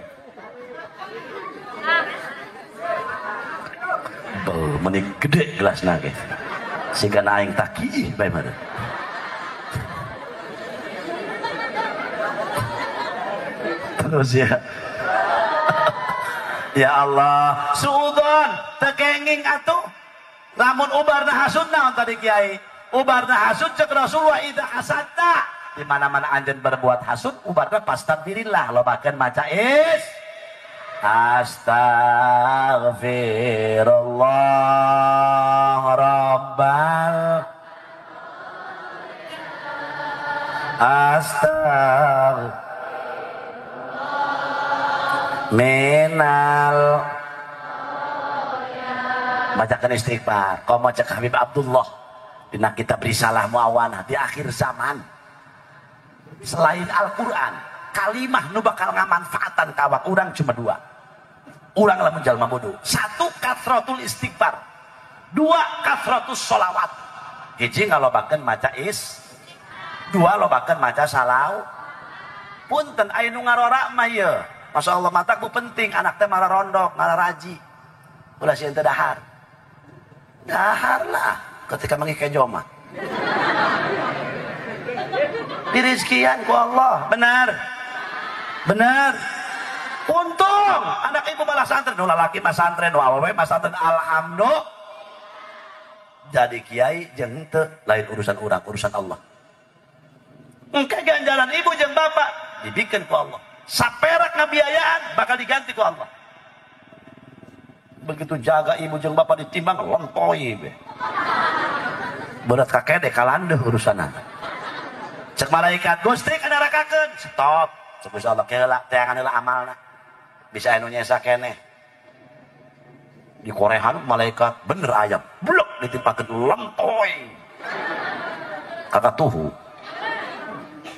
Meni gede gelasna ge. Sigana aing taki bae mah. Terus ya. Ya Allah, suudzon teu kenging atuh. Lamun ubarna hasud naon tadi kiai? Ubarna hasud cek Rasulullah idza hasadta. Di mana-mana anjeun berbuat hasud, ubarna pastagfirillah, lobakeun maca is. Astaghfirullah Rabbal Astagh minal. Bacakan istighfar. Komo cek Habib Abdullah dina kitab Risalah Muawanah di akhir zaman selain Al-Quran kalimah nu bakal ngamanfaatan ka awak urang cuma 2. Urang lamun jalma bodoh. 1 kasratul istighfar, 2 kasratus sholawat. Hiji ngalobakeun maca is, 2 lobakeun maca salau. Punten aya nu ngarora mah ieu. Masyaallah matak bu penting anak teh mararondok, mararaji. Ulah sieun teu dahar. Dahar lah ketika manggih kejo mah. Dirizkian ku Allah, benar. Benar. Untung anak ibu malah santren, nu lalaki mah santren, nu awewe mah santren, alhamdulillah. Jadi kiai jeung teu lain urusan urang, urusan Allah. Engke ganjaran ibu jeung bapak dibikeun ku Allah. Saperak ngabiayaan bakal diganti ku Allah. Begitu jaga ibu jeung bapak ditimbang lempoi be. Berat kakek deh kalandeuh urusanna. Cek malaikat Gusti kanarakakeun, stop. Cek Gusti Allah keula teangan heula amalna. Bisa anu nyesa keneh. Di korehan malaikat bener ayam, blok ditimpakeun lempoi. Kata tuhu.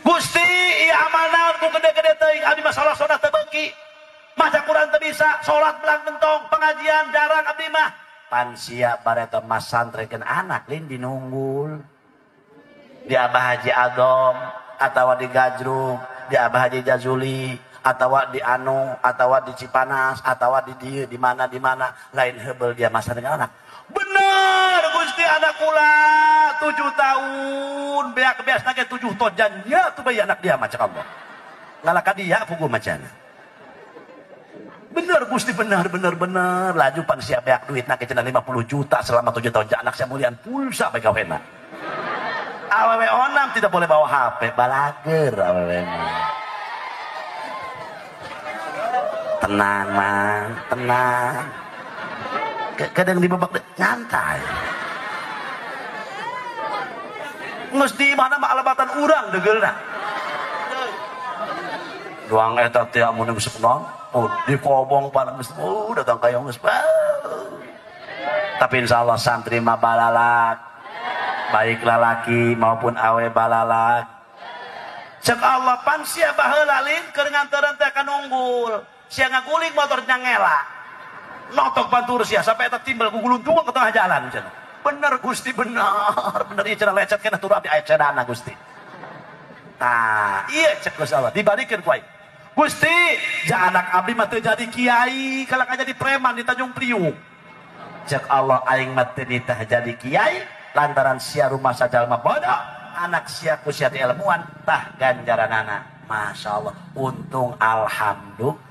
Gusti ieu amal naon ku gede-gede teuing abdi mah salah sunah teu beuki. Maca Quran teu bisa, salat belang bentong, pengajian jarang abdi mah. Pan sia bareto masantrenkeun anak lin dinunggul. Di Abah Haji Agom atawa di Gajrug, di Abah Haji Jazuli, atawa di Anu, atawa di Cipanas, atawa di dieu, di mana lain heubeuh dia masantrenkeun anak. Bener Gusti anak kula 7 tahun beak beas nage 7 tojan nya tuh bayi anak dia macam Allah. Ngalaka dia pugu macana. Bener Gusti bener laju pan siap beak duit nage cenah 50 juta selama 7 tahun anak saya mulian pulsa bae gawena. Awewe onam tidak boleh bawa HP balager awewe. Tenang mang, tenang. Kadang dibebak nyantai. Geus di mana mah alabatan urang deugeulna. Doang eta teh amun geus naon, oh dikobong pan geus oh datang ka geus. Tapi insyaallah santri mah balalak. Baik lalaki maupun awe balalak. Cek Allah pan sia baheula lin keur ngantereun teh ka nunggul. Sia ngaguling motor nyangela. Notok bantur sia sampai eta timbel guguluntung ke tengah jalan cenah. Bener Gusti bener ieu cenah lecet kana turu abdi aya cedana Gusti. Tah, ieu cek Gusti Allah dibalikeun ku aing. Gusti, ja anak abdi mah teu jadi kiai, kalaka jadi preman di Tanjung Priuk. Cek Allah aing mah teu nitah jadi kiai lantaran sia rumah sajalma bodoh, anak sia ku sia ilmuwan tah ganjaranana. Masya Allah, untung alhamdulillah.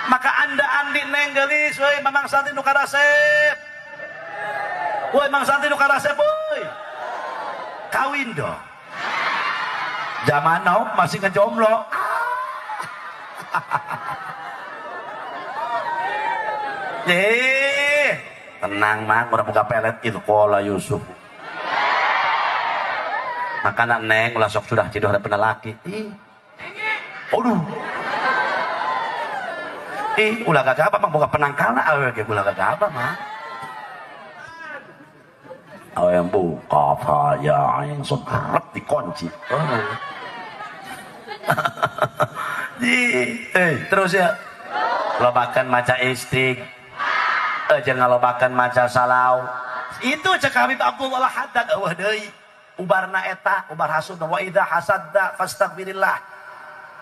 Maka anda andi neng gelis, woi mamang santri nu karasep. Woi mang santri nu karasep woi. Kawin dong. Zaman now masih ngejomblo. Tenang mang, udah buka pelet itu kola Yusuf. Maka nak neng ulah sok sudah ciduh ada laki. Ih. Aduh. Ih, ulah gagah apa mang boga penangkalna awewe ge ulah gagah apa mah. Awewe yang buka ya yang seret dikunci. Oh. Terus ya. Lobakan maca istig. Jangan lobakan maca salau. Itu cek Habib Abdullah Haddad eueuh deui. Ubarna eta, ubar hasud wa idza hasadda fastaghfirillah.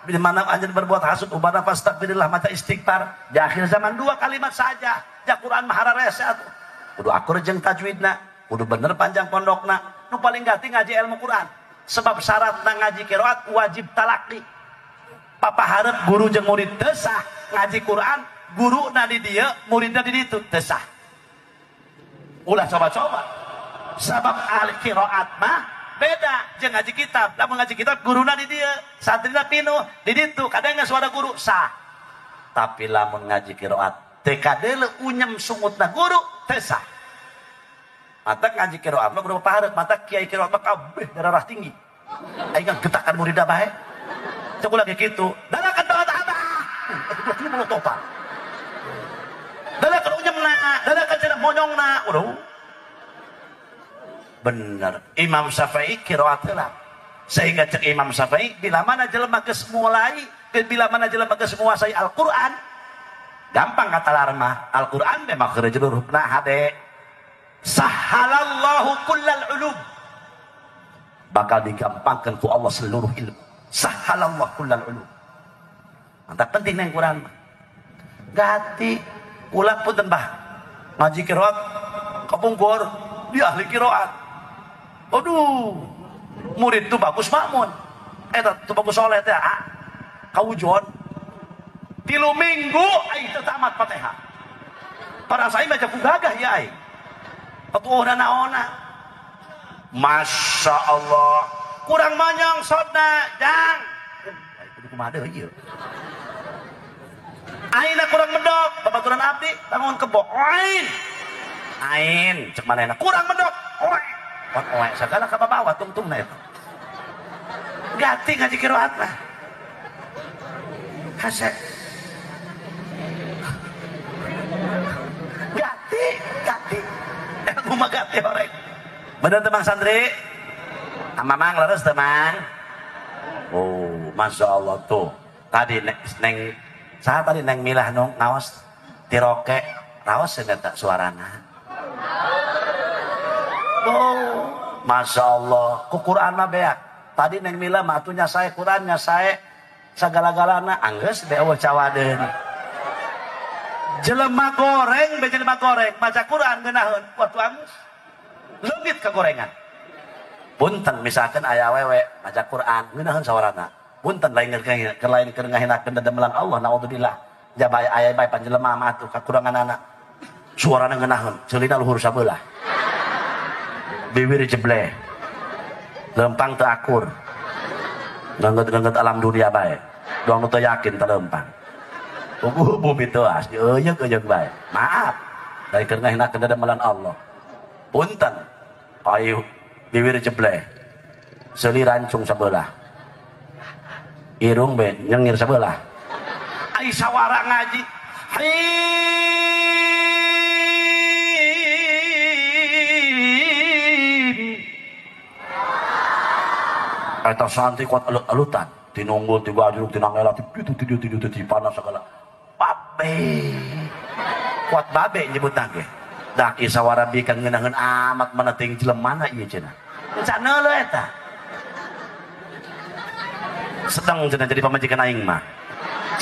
Bila mana anjeun berbuat hasud ubarna fastaghfirillah maca istighfar. Di akhir zaman 2 kalimat saja. Ja Quran mah hararese atuh. Kudu akur jeung tajwidna, kudu bener panjang pondokna. Nu paling gati ngaji ilmu Quran. Sebab syaratna ngaji qiraat wajib talaqi. Papa hareup guru jeung murid teu sah ngaji Quran, guruna di dieu, muridna di ditu teu sah. Ulah coba-coba. Sabab ahli qiraat mah beda jeung ngaji kitab. Lamun ngaji kitab guruna di dieu, santrina pinuh di ditu, kadang suara guru sah. Tapi lamun ngaji qiraat teu kadeuleu unyem sungutna guru teu sah. Mata ngaji qiraat mah kudu pahareup, mata kiai qiraat mah kabeh darah tinggi. Aing getakan muridna bae. Cek ulah kitu. Dalakan banget abah. Aduh, molotopan. Dalakan unyemna, dalakan cenah monyongna. Udah. Bener. Imam Syafi'i qiraat heula. Sehingga cek Imam Syafi'i bila mana jelema geus mulai, bila mana jelema geus menguasai Al-Qur'an, gampang kata larmah, Al-Qur'an memang keur hurufna hade. Sahhalallahu kullal ulum. Bakal digampangkan ku Allah seluruh ilmu. Sahhalallahu kullal ulum. Mantap penting neng Quran. Gati ulah punten bah. Ngaji qiraat kapungkur dia ahli qiraat. Aduh, murid tuh bagus makmun. Eta tuh bagus soleh teh ah. Kaujon. 3 minggu aing teu tamat Fatihah. Para saya baca ku gagah ya aing. Atuh naona. Masya Allah. Kurang manyong sodna jang. Kudu kumaha deui ieu. Aina kurang medok, babaturan abdi bangun kebo. Ain. Ain cek manehna kurang medok. Oe. Oe sagala ka babawa tungtungna eta. Gati ngaji qiraat mah. Hase. Gati, gati. Ilmu mah gati horeng. Bener teu Mang Santri? Mamang leres teu Mang? Oh, Masya Allah tuh. Tadi neng saya tadi neng milah nong ngawas tiroke Raos eta suarana. Oh, Masya Allah, ku Quran mah beak. Tadi Neng Mila mah atuh nya sae Quran nya sae sagala-galana anggeus be eueuh cawadeun. Jelema goreng be jelema goreng maca Quran ngeunaheun waktu anggeus. Leungit ka gorengan. Punten misalkan aya awewe maca Quran ngeunaheun sawarana. Punten lain keur ngahinakeun dedemelan Allah naudzubillah. Jaba aya bae panjelema mah atuh kakuranganana. Suarana ngeunaheun, ceulina luhur sabelah. Bibir jebleh. Lempang teu akur. Ngangget-ngangget alam dunia bae. Doang nu teu yakin teu lempang. Puguh bumi teuas, euyeuk-euyeuk bae. Maaf, dari keur ngahinakeun dedemelan Allah. Punten. Ayo bibir jebleh. Seuli rancung sabelah. Irung be nyengir sabelah. Ai sawara ngaji. Eta santri kuat alut-alutan, tinunggul, tigajruk, tinangela, titu, titu, titu, titu, panas segala. Babe, kuat babe nyebut nage. Dak isawara bi kang ngeunaheun amat meneting jelemana ieu cenah. Encan neuleuh eta. Sedang cenah jadi pamajikan aing mah.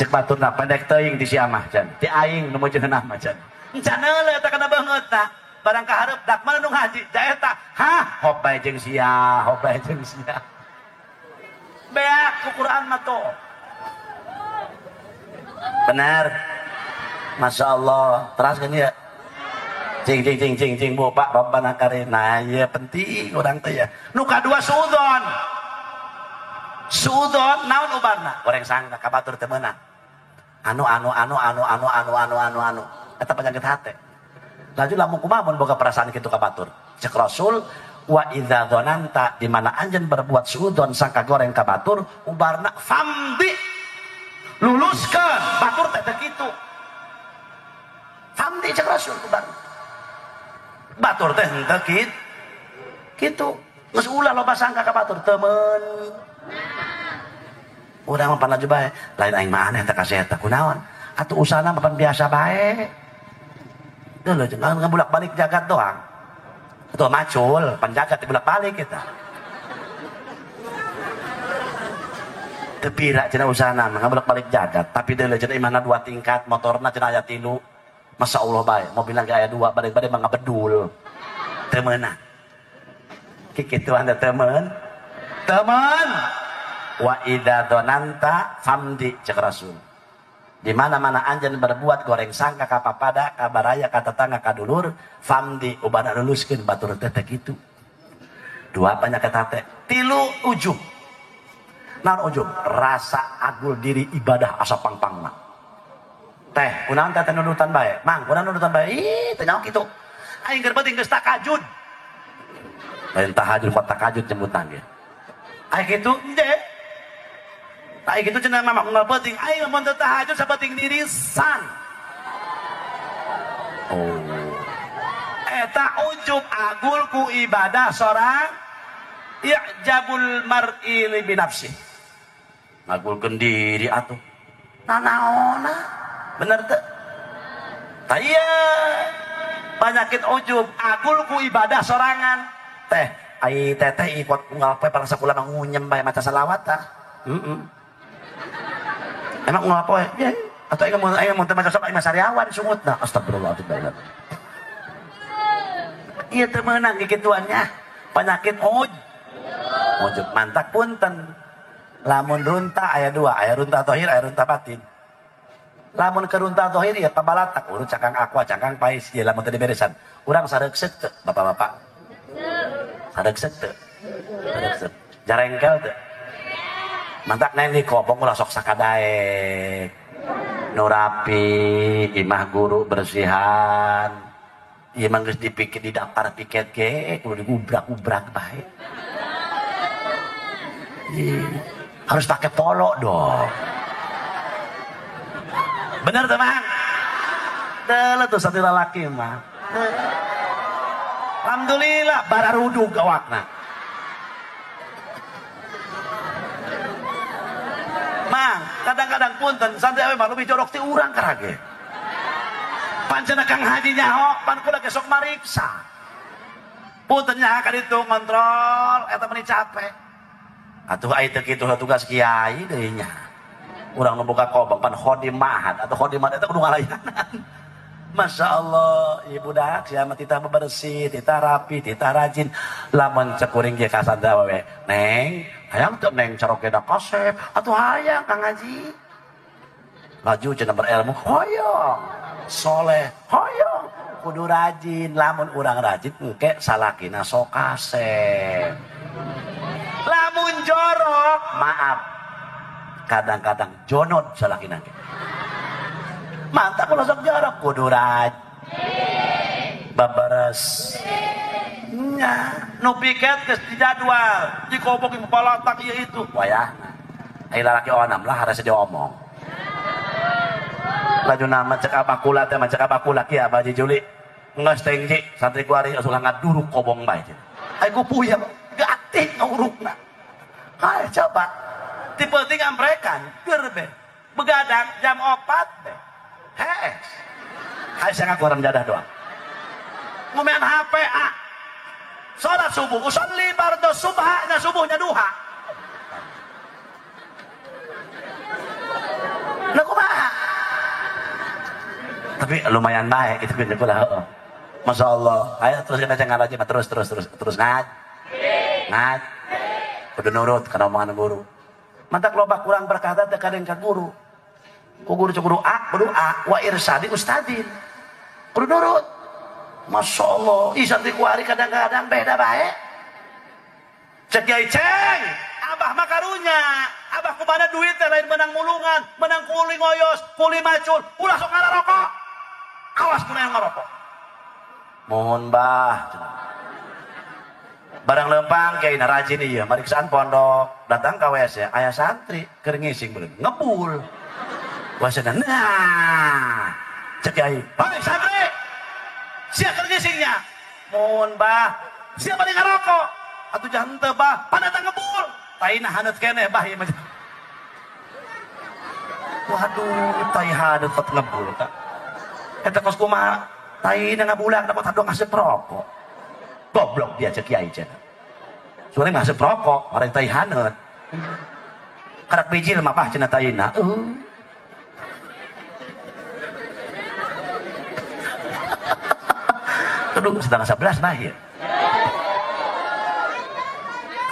Cek baturna pendek teuing ti si amah cenah. Ti aing nu meujeuheunah mah cenah. Encan neuleuh eta kana beungeutna. Barang kahareup dak mana nu ngaji, da eta. Hah, hop bae jeung sia, hop bae jeung sia. Beak ku Quran mah tuh. Benar. Masya Allah. Teras kan ya. Cing cing cing cing cing bu Pak Rabbana karim. Nah ya penting urang teh ya. Nu kadua suudzon. Suudzon naon ubarna? Goreng sangka ka batur teu meunang. Anu anu anu anu anu anu anu anu anu. Eta penyakit hate. Laju lamun kumaha mun boga perasaan kitu ka batur. Cek Rasul wa idza dzananta di mana anjeun berbuat suudzon sangka goreng ka batur ubarna famdi luluskeun batur teh teu kitu. Famdi cek Rasul ubarna. Batur teh henteu kitu. Geus ulah loba sangka ka batur teu meun. Urang mah panaju bae, lain aing mah aneh teh ka si eta kunaon? Atuh usahana mah pan biasa bae. Deuleu jangan ngabulak-balik jagat doang. Tuh macul, panjagat dibulak-balik kita. Tepira cenah usahana mah ngabulak-balik jagat, tapi deuleu cenah imahna 2 tingkat, motorna cenah aya 3. Masya Allah bae, mobilna ge aya 2, bade-bade mah ngabedul. Teu meunang. Kikituan teh teu meun. Teu meun. Wa idza dzananta famdi cek Rasul. Di mana-mana anjeun berbuat goreng sangka ka papada, ka baraya, ka tetangga, ka dulur, famdi ubana luluskeun batur teh teh kitu. 2 penyakit hate, 3 ujub. Naon ujub? Rasa agul diri ibadah asa pangpangna. Teh, kunaon teh nudutan bae? Mang, kunaon nudutan bae? Ih, teh nyaho kitu. Aing keur penting geus takajud. Lain tahajud kuat takajud jemputan ge. Aing kitu henteu. Aing kitu cenah mah unggal penting. Aing mun teu tahajud sapenting dirisan. Oh. Eta ujub agul ku ibadah sorang i'jabul mar'i li binafsi. Ngagulkeun diri atuh. Nanaona? Bener teu? Tah ieu penyakit ujub agul ku ibadah sorangan. Teh, ai teteh ikut unggal poe parang sakulah mah ngunyem bae maca selawat tah. Heeh. Emang unggal poe? Ye. Atau aing mun teu maca sok aing mah sariawan sungutna. Astagfirullahaladzim. Ieu teu meunang kikituannya. Penyakit ujub mantak punten. Lamun runta aya 2, aya runta zahir, aya runta batin. Lamun ke runta zahir ya pabalatak, urut cakang aqua, cakang pais, ya lamun teu diberesan. Urang sareukseuk teu, bapak-bapak. Sareukseuk teu. Sareukseuk. Jarengkel teu. Mantak neng dikobong ulah sok sakadaek. Nu rapi, imah guru bersihan. Ieu mah geus dipikir di daftar piket ge, kudu digubrak-gubrak bae. Harus pakai polo dong. Bener teman? Deuleu tuh satu lalaki mah. Alhamdulillah bararudug awakna. Mang, kadang-kadang punten santri awe mah lebih jorok ti urang karage. Pancen Kang Haji nyaho, pan kula ge sok mariksa. Punten nya ka ditu ngontrol eta meni capek. Atuh ai teu kitu tugas kiai deui nya. Urang nu boga kobong pan khodim ma'had atau khodim ma'had eta kudu ngalayanan. Masya Allah, ibu dak siapa titah bebersih, titah rapi, titah rajin. Lamun cekuring ge ka santri awewe, neng, hayang teu neng carokena kasep, atuh hayang Kang Haji. Laju cenah berilmu, hoyong, soleh, hoyong, kudu rajin. Lamun urang rajin engke salakina sok kasep. Lamun jorok, maaf, kadang-kadang jonot salakina ge. Mantap kalau sok jorok kudu rajin babaras nya nu piket geus dijadwal dikobok di palatak ieu itu wayahna ai lalaki onam lah harus diomong laju nama cek abah kula teh cek abah kula kieu abah Juli geus teh ji santri kuari ulah ngaduruk kobong bae cenah ai ku puyeng gatih ngurukna hae coba ti peuting amprekan keur be begadang jam 4 be. Hees, hai saya ngaku orang jadah doang. Ngomean HP ah. Salat subuh, usolli bardho subha, nya subuhnya duha. Lah kumaha? Tapi lumayan baik itu kan kula heeh. Masya Allah. Ayo terus kita ngaji terus terus terus terus ngaj. Ngaj. Kudu nurut kana omongan guru. Mantak loba kurang berkata teh kadeng ka guru. Ku guru kudu A, kudu A, wa irsadi ustadin. Kudu nurut. Masya Allah, ih santri kuari kadang-kadang beda bae. Cek Kiai Ceng, abah mah karunya, abah kumana duit teh lain menang mulungan, menang kuli ngoyos, kuli macul, ulah sok ngarokok. Awas kuna yang ngarokok. Mohon bah. Barang lempang kiai na rajin ieu, mariksaan pondok, datang ka WC, aya santri keur ngising beureum, ngebul. Wasana, nah, cek kiai, hei santri, siapa ngisingnya? Mohon bah, siapa yang ngerokok? Atuh jangan teu bah, pandatang ngebul. Taina haneut keneh bah ieu mah. Waduh, tai haneut tot ngebul ta. Eta kos kumaha? Taina ngabulang dapat hadong ngasep rokok. Goblok dia cek kiai cenah. Suara ngasep rokok, orang tai haneut. Karak bijil mah bah cenah taina. Aduh, 10:30 bahir.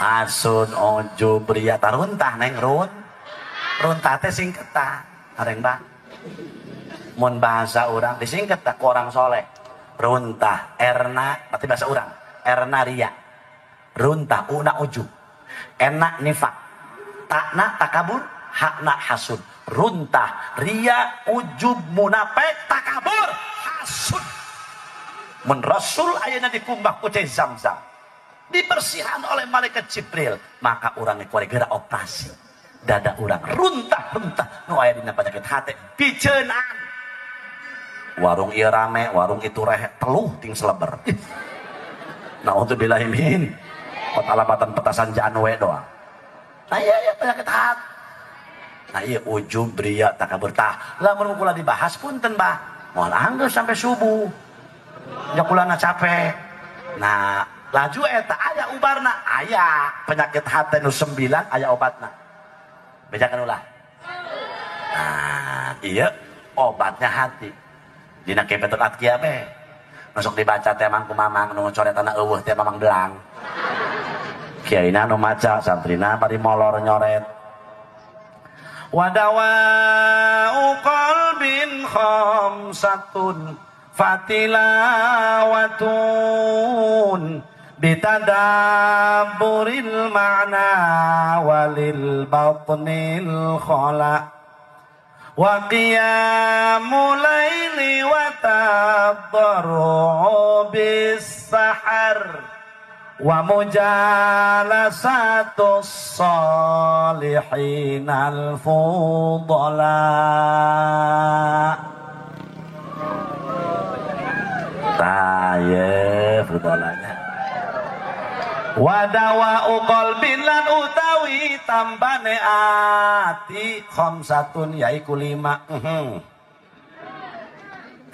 Asun ojo bria taruntah neng run. Runtah teh singketan, areng bah. Mun bahasa urang disingket ku orang soleh. Runtah erna berarti bahasa urang. Erna ria. Runtah una ujub. Enak nifak. Takna takabur, hakna hasud. Runtah ria ujub munafik takabur hasud. Mun Rasul ayeuna dikumbah ku cai Zam-Zam, dibersihan oleh malaikat Jibril, maka urang kuari geura operasi. Dada urang runtah-runtah nu aya dina penyakit hate, piceunaan. Warung ieu rame, warung itu rehe, teluh ting seleber. Naudzubillahi min. Kot alamatan petasan janwe doang. Nah iya iya penyakit hati. Nah iya ujub ria takabur tah. Lamun kula dibahas punten bah. Moal anggeus sampai subuh. Ya kulana capek. Nah, laju eta aya ubarna, aya penyakit hati nu 9 aya obatna. Bejakan ulah. Nah, iya obatnya hati. Dina kepetot atkia be. Masuk dibaca teh mang kumamang nu coretana eueuh teh mamang belang. Kiaina nu maca, santrina bari molor nyoret. Wadawa'u qalbin khamsatun fatilawatun bitadabburil ma'na walil batnil khala wa qiyamul laili wa tadarru'u bis sahar wa mujalasatus solihinal fudala. Taye fudolanya. Wadawa qalbin lan utawi tambane ati khamsatun yaiku 5.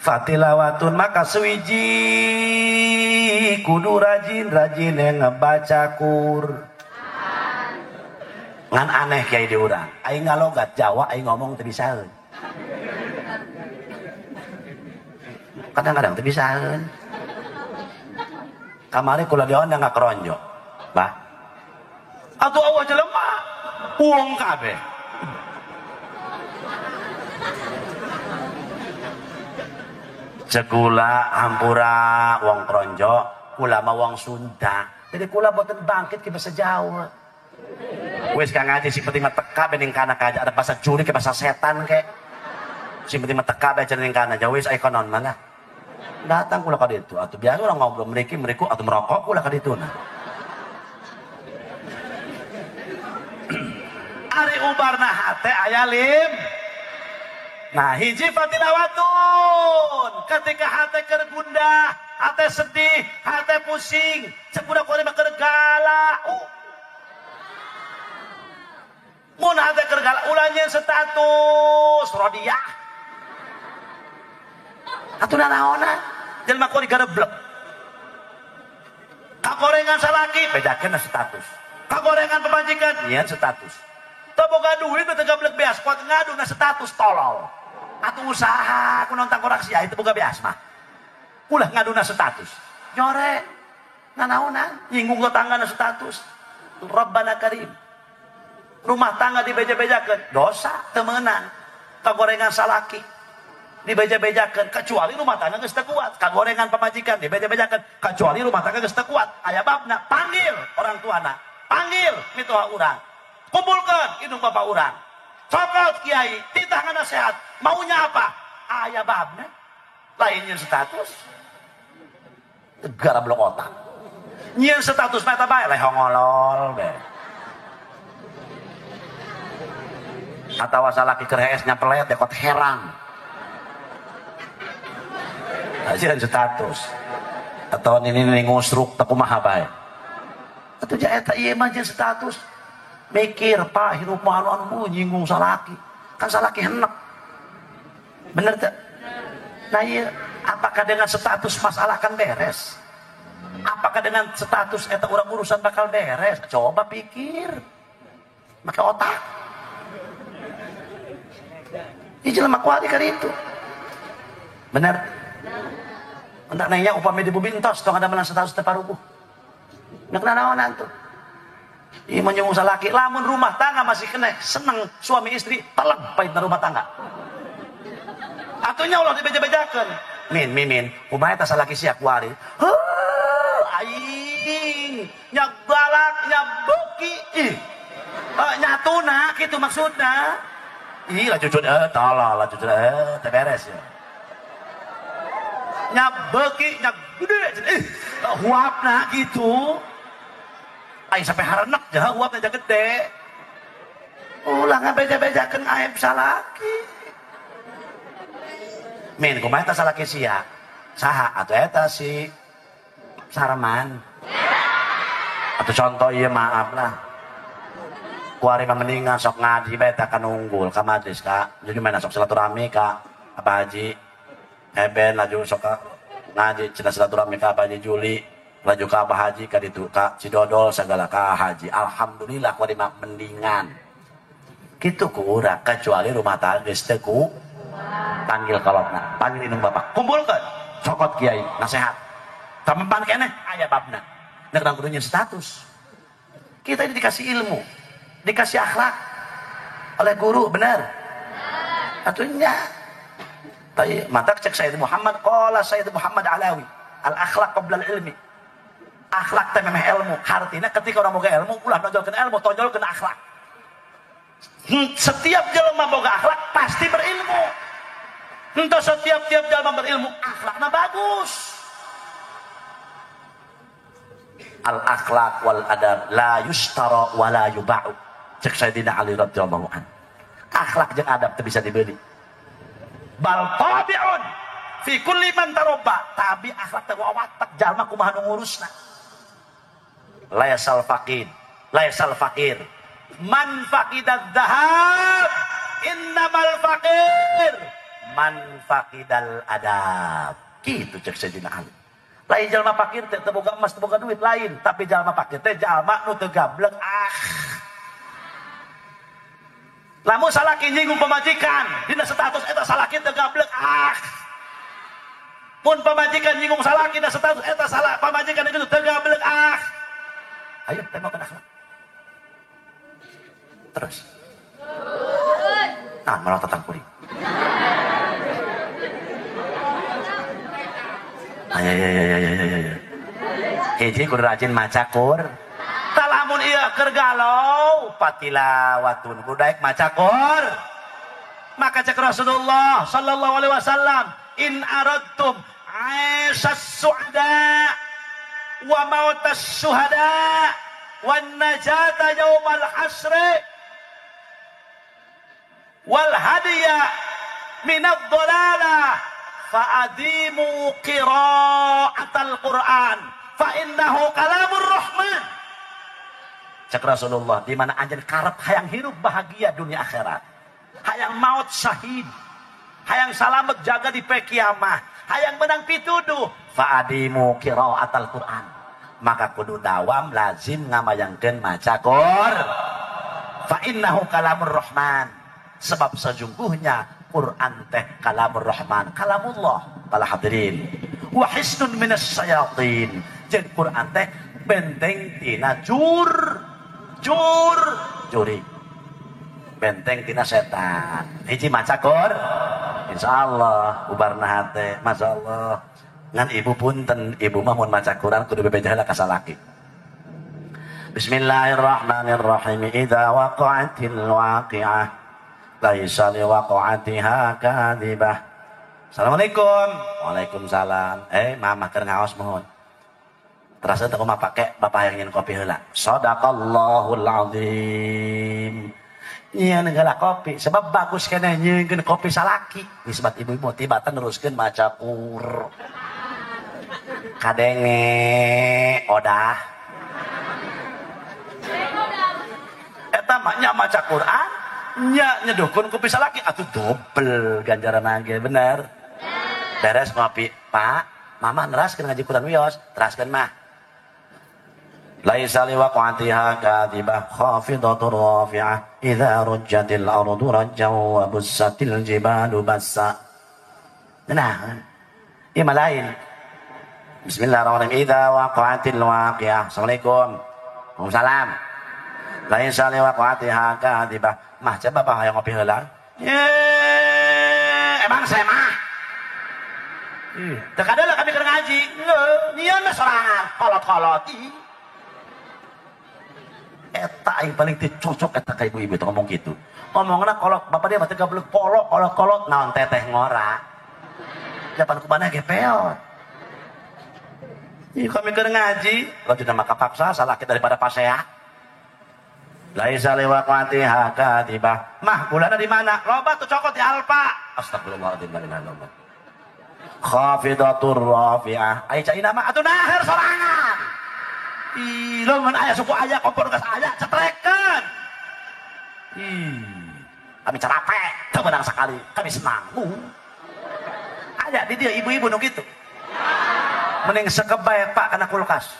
Fatilawatun maka suwiji kudu rajin-rajin yang ngebaca Quran. Ngan aneh kiai di urang. Aing ngalogat Jawa aing ngomong teu bisaeun. Kadang-kadang teu bisaeun. Kamari kula diondang ka Kronjo. Bah. Atuh Allah jelema uang kabeh. Cekula hampura wong Kronjo, kula mah wong Sunda. Jadi kula boten bangkit ke bahasa Jawa. Wis kang ngaji sing penting mah teka ben ning kana kaja ada bahasa juri ke bahasa setan ke. Sing penting mah teka bae ning kana ja wis aya konon malah. Datang kula ka ditu atuh biasa urang ngobrol mriki mriku atuh merokok kula ka ditu nah. Ari ubarna hate aya lim. Nah hiji fatilawatun ketika hate keur gundah, hate sedih, hate pusing, cek budak kuari mah keur galak. Mun hate keur galak ulah nyeun status rodiah. Atuh nanaonan jelema kuari gareblek. Kagorengan salaki bedakeun status. Kagorengan pamajikan nyeun status. Teu boga duit teu gablek beas kuat ngadu na status tolol. Atuh usaha ku nonton korak sia itu boga beas mah. Ulah ngaduna status. Nyore nanaonan nyinggung tetangga na status. Rabbana karim. Rumah tangga dibeja-bejakeun dosa teu meunang. Kagorengan salaki dibeja-bejakeun kecuali rumah tangga geus teu kuat. Kagorengan pamajikan dibeja-bejakeun kecuali rumah tangga geus teu kuat. Aya babna panggil orang tuana, panggil mitoha urang. Kumpulkan indung bapak urang, cokot kiai, titah nasihat, maunya apa? Ayah babna, lainnya status, negara blok otak, nyian status mata bae, leh ngolol be. Atau salaki kerees nyapelet, dekot herang, aja status, atau ini ngusruk tekumaha bae, atau jaeta ieu mah status. Mikir pak hirup mah anu nyinggung salaki kan salaki henek bener tak? Nah iya, apakah dengan status masalah kan beres? Apakah dengan status eta urang urusan bakal beres? Coba pikir pakai otak. Ini jelema kuari kali itu bener? Entak nanya upami di bumi entos tong ada melang status teh paruguh nek nanaonan tuh. Ieu menyinggung salaki, lamun rumah tangga masih kena seneng suami istri, teleng pahitna rumah tangga. Atunya ulah dibeja-bejakeun. Min min, kumaha eta salaki sia kuari? Heuh, aing nya galak, nya beuki, ih. Nyatuna kitu maksudna. Ih, lah cucu tolol lah cucu teh beres ya. Nya beuki, nya gede, ih, huapna kitu. Aing sampai harenek jah uapna jah gede. Ulah ngabeja-bejakeun aib salaki. Min kumaha eta salaki sia? Saha atuh eta si Sarman. Atau contoh ieu maaf lah. Kuari mah mendingan sok ngaji bae eta kan unggul ka majelis ka. Jadi mana sok silaturahmi ka Abah Haji Eben laju sok ngaji cenah silaturahmi ka Abah Haji Juli. Laju ka Abah Haji ka ditu ka Cidodol segala ka Haji. Alhamdulillah kuari mah mendingan. Kitu ku urang kecuali rumah tangga geus teu ku panggil kolotna, panggil indung bapak, kumpulkeun, cokot kiai, nasihat. Tampan keneh aya babna. Nek urang kudu status. Kita ini dikasih ilmu, dikasih akhlak oleh guru, benar? Atunya. Tapi mata cek Sayyid Muhammad, qala Sayyid Muhammad Alawi, al akhlak qabla al ilmi. Akhlak teh memeh ilmu. Artinya ketika orang boga ilmu, ulah nonjolkeun ilmu, tonjolkeun akhlak. Setiap jelema boga akhlak pasti berilmu. Entah setiap tiap jelema berilmu, akhlakna bagus. Al akhlak wal adab la yushtara wa la yuba'u. Cek Sayyidina Ali radhiyallahu an. Akhlak jeung adab teu bisa dibeli. Bal tabi'un fi kulli man tarabba. Tabi akhlak teh wawatak jalma kumaha nu ngurusna. Laisal faqir, laisal faqir. Man faqidad dhahab innamal faqir man faqidal adab. Kitu cek Sayyidina Ali. Lain jalma fakir teh teu boga emas, teu boga duit lain, tapi jalma fakir teh jalma nu teu gablek ah. Lamun salaki nyinggung pamajikan, dina status eta salaki teu gablek ah. Mun pamajikan nyinggung salaki dina status eta salah pamajikan itu teu gablek ah. Ayo tembakan akhlak. Terus. Nah, malah tetang kuring. Ayo ayo ayo ayo ayo. Hiji kudu rajin maca Qur. Talamun ieu keur galau patilawatun kudu daek maca Qur. Maka cek Rasulullah sallallahu alaihi wasallam, in aradtum aisas su'ada wa mautas syuhada wan najata yaumal hasri wal hadiya minad dhalalah fa'adimu qira'atal Qur'an fa innahu kalamur rahman. Cek Rasulullah, di mana anjeun karep hayang hirup bahagia dunia akhirat, hayang maut syahid, hayang salamet jaga di pe kiamah, hayang menang pituduh, fa'adimu qira'atal Qur'an. Maka kudu dawam lazim ngamayangkeun maca Qur'an. Fa innahu kalamur rahman. Sebab sesungguhnya Quran teh kalamur rahman, kalamullah para hadirin. Wa hisnun minas syayatin. Jeung Quran teh benteng tina jur jur juri. Benteng tina setan. Hiji maca Qur, insyaallah ubarna hate, masyaallah. Ngan ibu punten, ibu mah mun maca Quran kudu bebeja heula ka salaki. Bismillahirrahmanirrahim. Idza waqa'atil waqi'ah laisa liwaqa'atiha kadhibah. Assalamualaikum. Waalaikumsalam. Mama keur ngaos mohon. Terasa teu kumaha pake bapak hayang nyeun kopi heula. Shadaqallahul azim. Nyeun heula kopi sebab bagus keneh nyeunkeun kopi salaki. Disebut ibu-ibu tibatan neruskeun maca Qur. Kadenge odah. Eta mah nya maca Quran nya nyeduhkeun kopi salaki atuh dobel ganjaran ge bener. Beres ngopi, Pak, mama neraskeun ngaji Quran wios, teraskeun mah. Laisa liwaqatiha kadhibah khafidatur rafi'ah idza rujjatil ardu rajjan wa bussatil jibalu bassa. Nah, ieu mah lain. Bismillahirrahmanirrahim. Idza waqa'atil waqi'ah. Assalamualaikum. Waalaikumsalam. Laisa liwaqatiha kadhibah. Mah coba bapak hayang ngopi heula. Ye, emang saya mah. Teu kadeulah kami keur ngaji. Nyieun mah sorangan, kolot-kolot. Eta aing paling teu cocok eta ka ibu-ibu teh ngomong kitu. Ngomongna kolot, bapak dia mah teu gablek polok, kolot-kolot naon teteh ngora. Japan ku maneh ge peot. Ih, kami keur ngaji, lanjut mah kapaksa salaki daripada pasea. Laisa liwaqatiha kadhibah. Mah gulana di mana? Loba tuh cokot di Alfa. Astagfirullahaladzim, la ilaha illallah. Khafidatur rafi'ah. Ai caina mah atuh nahar sorangan. Ih, lamun aya suku aya kompor gas aya cetrekeun. Ih, kami capek, teu menang sekali, kami senang. Aya di dieu ibu-ibu nu kitu. Mending sekebay Pak kana kulkas.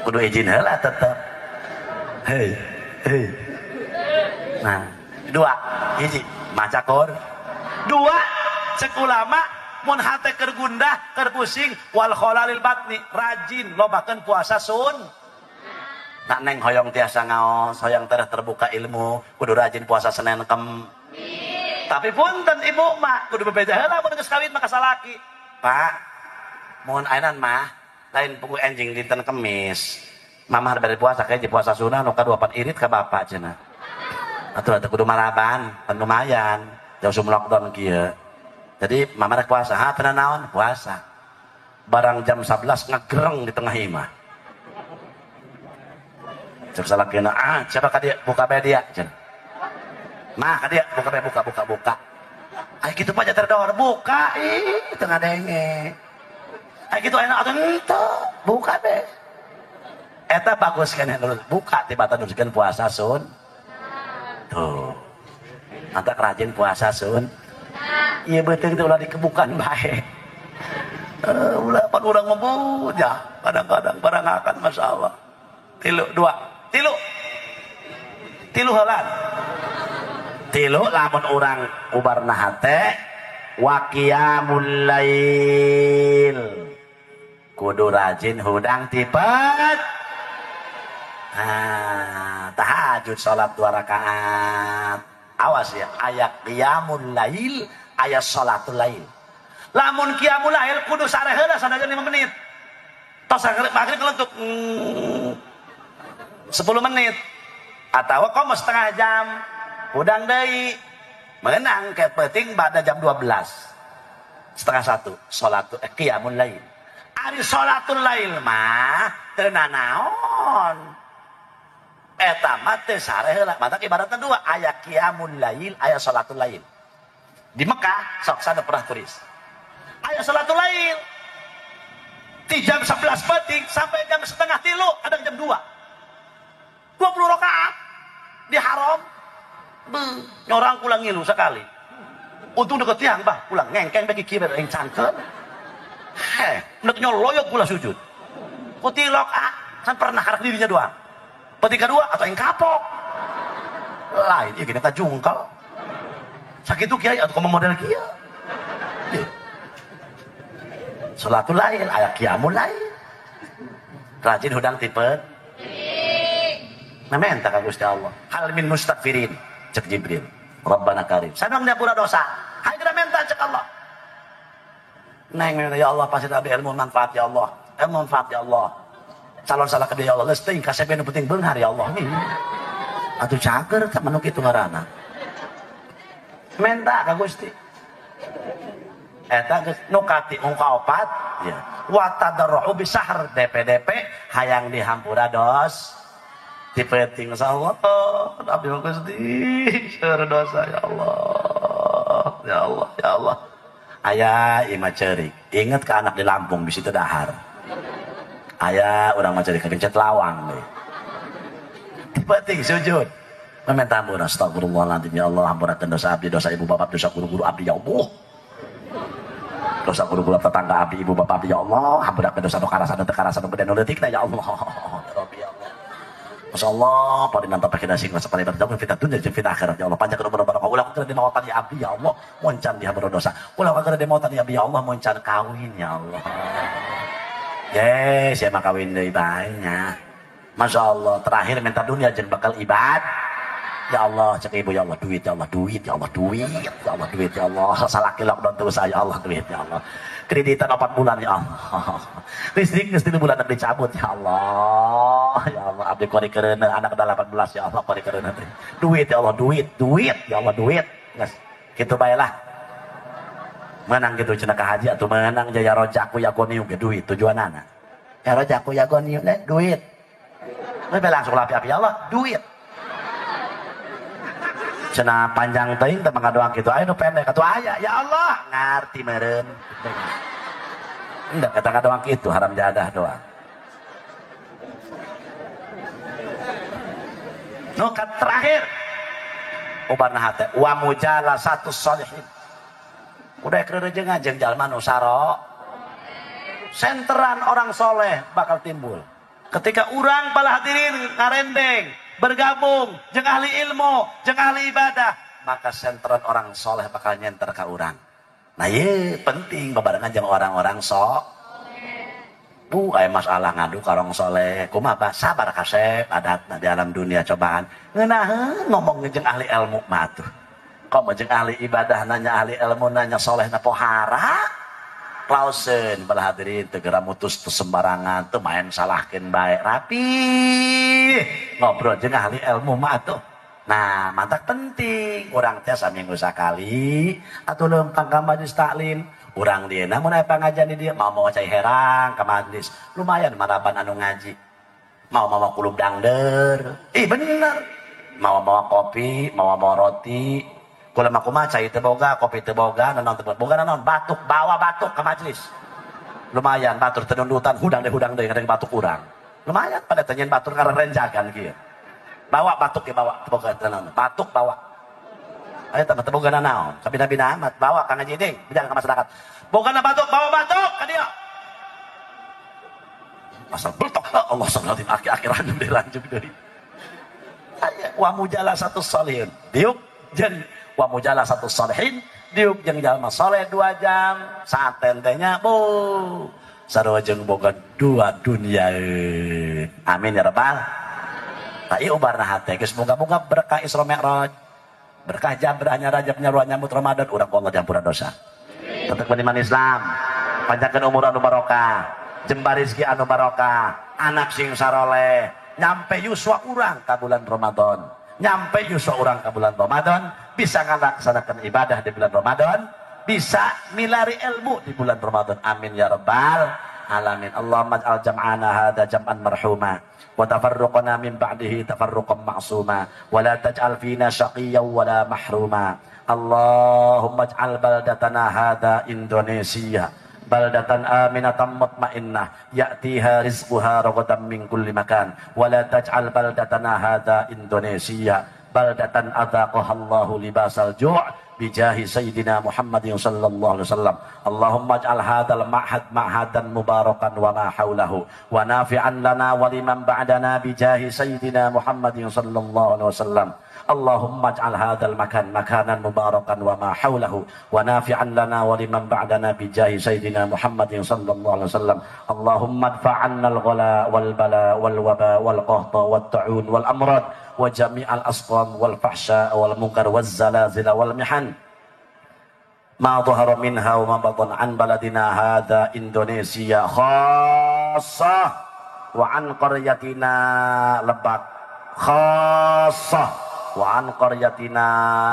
Kudu izin heula tetep. Hei, hei. Nah, dua, hiji maca Qur. Dua, cek ulama mun hate keur gundah, keur pusing wal khalalil batni, rajin lobakeun puasa sun. Nak neng hoyong tiasa ngaos, hoyong terbuka ilmu, kudu rajin puasa Senin Kemis. Tapi punten ibu mah kudu bebeja heula mun geus kawin mah ka salaki. Pak, mun ayeuna mah lain pugu enjing dinten Kemis. Mamah bari puasa kayak puasa sunah nu kadua pan irit ka bapak cenah. Atuh atuh kudu maraban, pan lumayan. Jauh sum lockdown kieu. Jadi mama rek puasa, ha teu naon? Puasa. Barang jam 11 ngegereng di tengah imah. Cek salakina, ah siapa ka dia? Buka bae dia cenah. Mah ka dia buka bae, buka buka buka. Ai kitu mah terdor buka ih teu ngadenge. Ai kitu enak atuh henteu, buka deh. Eta bagus keneh buka tibatan neruskeun puasa sun. Tuh. Mata rajin puasa sun. Iya beuteung teh ulah dikebukan bae. Ulah pan urang mah kadang-kadang barangakan masalah. Tilu dua, tilu. Tilu heulan. Tilu lamun urang ubarna hate wa qiyamul lail. Kudu rajin hudang tipet. Nah, tahajud salat 2 rakaat. Awas ya, aya qiyamul lail, aya salatul lail. Lamun qiyamul lail kudu sare heula sanajan 5 menit. Tos maghrib kelentuk 10 menit atau komo setengah jam. Hudang deui. Menang ke penting pada jam 12. 12:30 salat qiyamul lail. Ari salatul lail mah teu nanaon. Eta mah teu sare heula. Matak ibaratna dua, aya qiyamul lail, aya salatul lail. Di Mekah sok sana pernah turis. Aya salatul lail. Di jam 11 peuting sampai jam 2:30, kadang jam 2. 20 rakaat di haram. Beuh, nyorang pulang ngilu sekali. Untung deket tiang bah, pulang ngengkeng bagi kiri yang cangkel. Heh, nek nyoloyok pula sujud. Kutilok ah, kan pernah karak dirinya doang. Petika dua atau yang kapok. Lain, ya gini tak jungkal. Sakit tuh kiai atau kamu model kiai. Salatul lail, aya qiyamul lail. Rajin hudang tipe. Namenta ka Gusti Allah. Hal min mustaghfirin, cek Jibril. Rabbana karim. Sadang diampura dosa. Hai geura menta cek Allah. Neng ya Allah pasti abdi ilmu manfaat ya Allah. Ilmu manfaat ya Allah. Calon salah ke dia ya Allah. Geus teuing kasep nu penting beunghar ya Allah. Atuh cager teh manu kitu ngaranna. Menta ka Gusti. Eta geus nu kati kaopat ya. Wa tadarru bisahr DPDP hayang dihampura dos. Dipeting Allah, abdi mah Gusti, seur dosa ya Allah. Ya Allah, ya Allah. Aya imah ceurik, inget ke anak di Lampung bisi teu dahar. Aya urang mah ceurik kegencet lawang deui. Dipeting sujud. Meminta ampun, astagfirullahaladzim ya Allah, ampurakeun dosa abdi, dosa ibu bapak, dosa guru-guru abdi ya Allah. Dosa guru-guru tetangga abdi, ibu bapak abdi ya Allah, ampurakeun dosa nu karasan teu karasan nu gede nu leutikna ya Allah. Ya Rabbi ya Allah. Masya Allah, paling mantap pakai nasi masa paling mantap fitnah dunia jeung fitnah akhirat ya Allah. Panjang umur barokah. Ulah keur dimautan ya abdi ya Allah, moncan dihampura dosa. Ulah keur dimautan ya abdi ya Allah, moncan kawin ya Allah. Yes, saya mah kawin deui bae nya. Masya Allah, terakhir minta dunia jeung bakal ibad. Ya Allah, cek ibu ya Allah, duit ya Allah, duit ya Allah, duit ya Allah, duit ya Allah. Salaki lockdown terus ya Allah, duit ya Allah. Kreditan 4 bulan ya Allah. Listrik geus 3 bulan dicabut ya Allah. Ya Allah, abdi kori kereuneuh anak 18 ya Allah kori kereuneuh. Duit ya Allah, duit, duit ya Allah, duit. Geus kitu bae lah. Menang gitu cenah ka haji atuh menang jaya rojaku ya goniu ge duit tujuanana. Ya rojaku ya goniu deh duit. We langsung lapi-api ya Allah, duit. Cenah panjang teuing teh mangga doa kitu aya nu pendek atuh aya ya Allah ngarti meureun. Enggak kata doa kitu haram jadah doa. Nu terakhir ubarna hate wa mujalasatus sholihin. Udah keur jeung jalma nu saro senteran orang soleh bakal timbul. Ketika urang pala hadirin ngarendeng bergabung jeung ahli ilmu, jeung ahli ibadah, maka senteran orang soleh bakal nyenter ka urang. Nah ye penting bebarengan jeung orang-orang sok. Bu aya masalah ngadu ka orang soleh, kumaha bah sabar kasep adatna di alam dunia cobaan. Ngeunaheun ngomong jeung ahli ilmu mah atuh. Komo jeung ahli ibadah nanya ahli ilmu nanya soleh na pohara. Klausen bala hadirin tegera mutus teu sembarangan teu main salahkeun bae rapi ngobrol jeung ahli ilmu mah atuh. Nah mantak penting urang teh saminggu sakali atuh leumpang ka majelis taklim urang dieu mun aya pangajian di dieu mau-mau cai herang ka majelis lumayan maraban anu ngaji mau-mau kulub dangder ih bener mau-mau kopi mau-mau roti. Kula mah kumaha cai teu boga, kopi teu boga, naon teu boga naon, batuk, bawa batuk ke majelis. Lumayan batur teu nundutan, hudang deui ngadeng batuk urang. Lumayan pada teh nyen batur ngarenjagan kieu. Bawa batuk ya bawa, teu boga teu naon, batuk bawa. Ayo teh teu boga naon, kabina-bina amat bawa ka ngaji ding, bijang ka masyarakat. Boga batuk, bawa batuk ka dieu. Asal beltok, Allah astagfirullahaladzim, akhir-akhiran dilanjut deui. Wa mujalasatu sholihin. Diuk jeung wa mujalasatu sholihin, diuk jeung jalma soleh 2 jam, saat tentenya bu sarua jeung boga 2 dunia. Amin ya rabbal. Tak ieu ubarna hate geus moga-moga berkah Isra Mi'raj, berkah jabrahnya Rajabnya ruah nyambut Ramadan, urang ku Allah diampura dosa. Tetep iman Islam, panjangkeun umur anu barokah, jembar rezeki anu barokah, anak sing saroleh, nyampe yuswa urang ka bulan Ramadan, nyampe yuswa urang ka bulan Ramadan, bisa ngalaksanakeun ibadah di bulan Ramadan, bisa milari ilmu di bulan Ramadan. Amin ya rabbal alamin. Allahumma ij'al jam'ana hadza jam'an marhuma wa tafarruqana min ba'dihi tafarruqan ma'suma wa la taj'al fina syaqiyyan wa la mahruma. Allahumma ij'al baldatana hadza Indonesia baldatan aminatan mutmainnah ya'tiha rizquha ragadan min kulli makan wa la taj'al baldatana hadza Indonesia baldatan adzaqaha Allahu libasal ju' bijahi sayyidina Muhammadin sallallahu alaihi wasallam. Allahumma ij'al hadzal ma'had ma'hadan mubarakan wa ma haulahu wa nafi'an lana wa liman ba'dana bijahi sayyidina Muhammadin sallallahu alaihi wasallam. Allahumma ij'al hadzal makan makanan mubarakan wa ma haulahu wa nafi'an lana wa liman ba'dana bijahi sayyidina Muhammadin sallallahu alaihi wasallam. Allahumma adfa' 'anna al-ghala wal bala wal waba wal qahta wat ta'un wal amrad wa jami'al asqam wal fahsya wal munkar waz zalazil wal mihan ma dhahara minha wa ma batan an baladina hadza Indonesia khassah wa an qaryatina Lebak khassah wa an qaryatina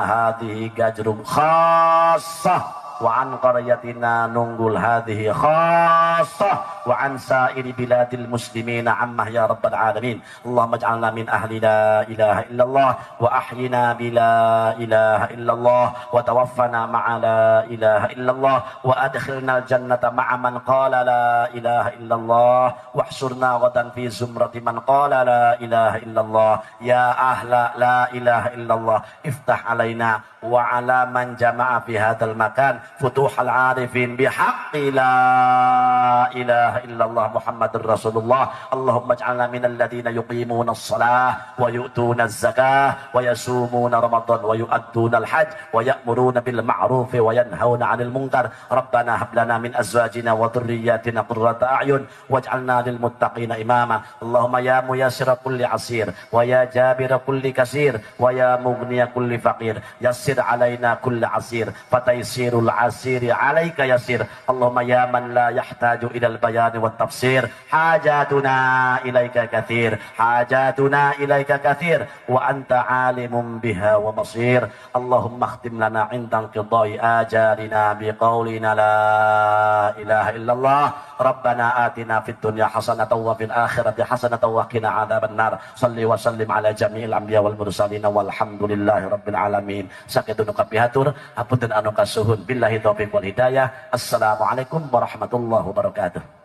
hadhihi Gajrung khassah wa an qaryatina Nunggul hadhihi khassah wa an sa'iri biladil muslimina ammah ya rabbal alamin. Allahumma ij'alna min ahli la ilaha illallah wa ahyina bi la ilaha illallah wa tawaffana ma'a la ilaha illallah wa adkhilna al-jannata ma'a man qala la ilaha illallah wahsurna ghadan fi zumrati man qala la ilaha illallah. Ya ahla la ilaha illallah iftah alaina wa ala man jama'a fi hadzal makan futuhal arifin bihaqqi la ilaha illallah Muhammadur Rasulullah. Allahumma ij'alna minal ladzina yuqimuna as-salah wa yu'tuna az-zakah wa yasumuna ramadan wa yu'adduna al-hajj wa ya'muruna bil ma'ruf wa yanhauna 'anil munkar. Rabbana hab lana min azwajina wa dhurriyyatina qurrata a'yun waj'alna lil muttaqina imama. Allahumma ya muyassira kulli 'asir wa ya jabira kulli kasir wa ya mughniya kulli faqir yassir 'alaina kulli 'asir fataysirul 'asiri 'alaika yasir. Allahumma ya man la yahtaju ila al-bayan wa tafsir hajatuna ilaika kathir hajatuna ilaika kathir wa anta alimun biha wa masir. Allahumma khtim lana 'inda inqidai ajalina biqaulina la ilaha illallah. Rabbana atina fid dunya hasanatan wa fil akhirati hasanatan wa qina adzaban nar. Salli wa sallim ala jami'il anbiya wal mursalin walhamdulillahi rabbil alamin. Sakitu nu kapihatur hapunten anu kasuhun billahi taufiq wal hidayah. Assalamualaikum warahmatullahi wabarakatuh.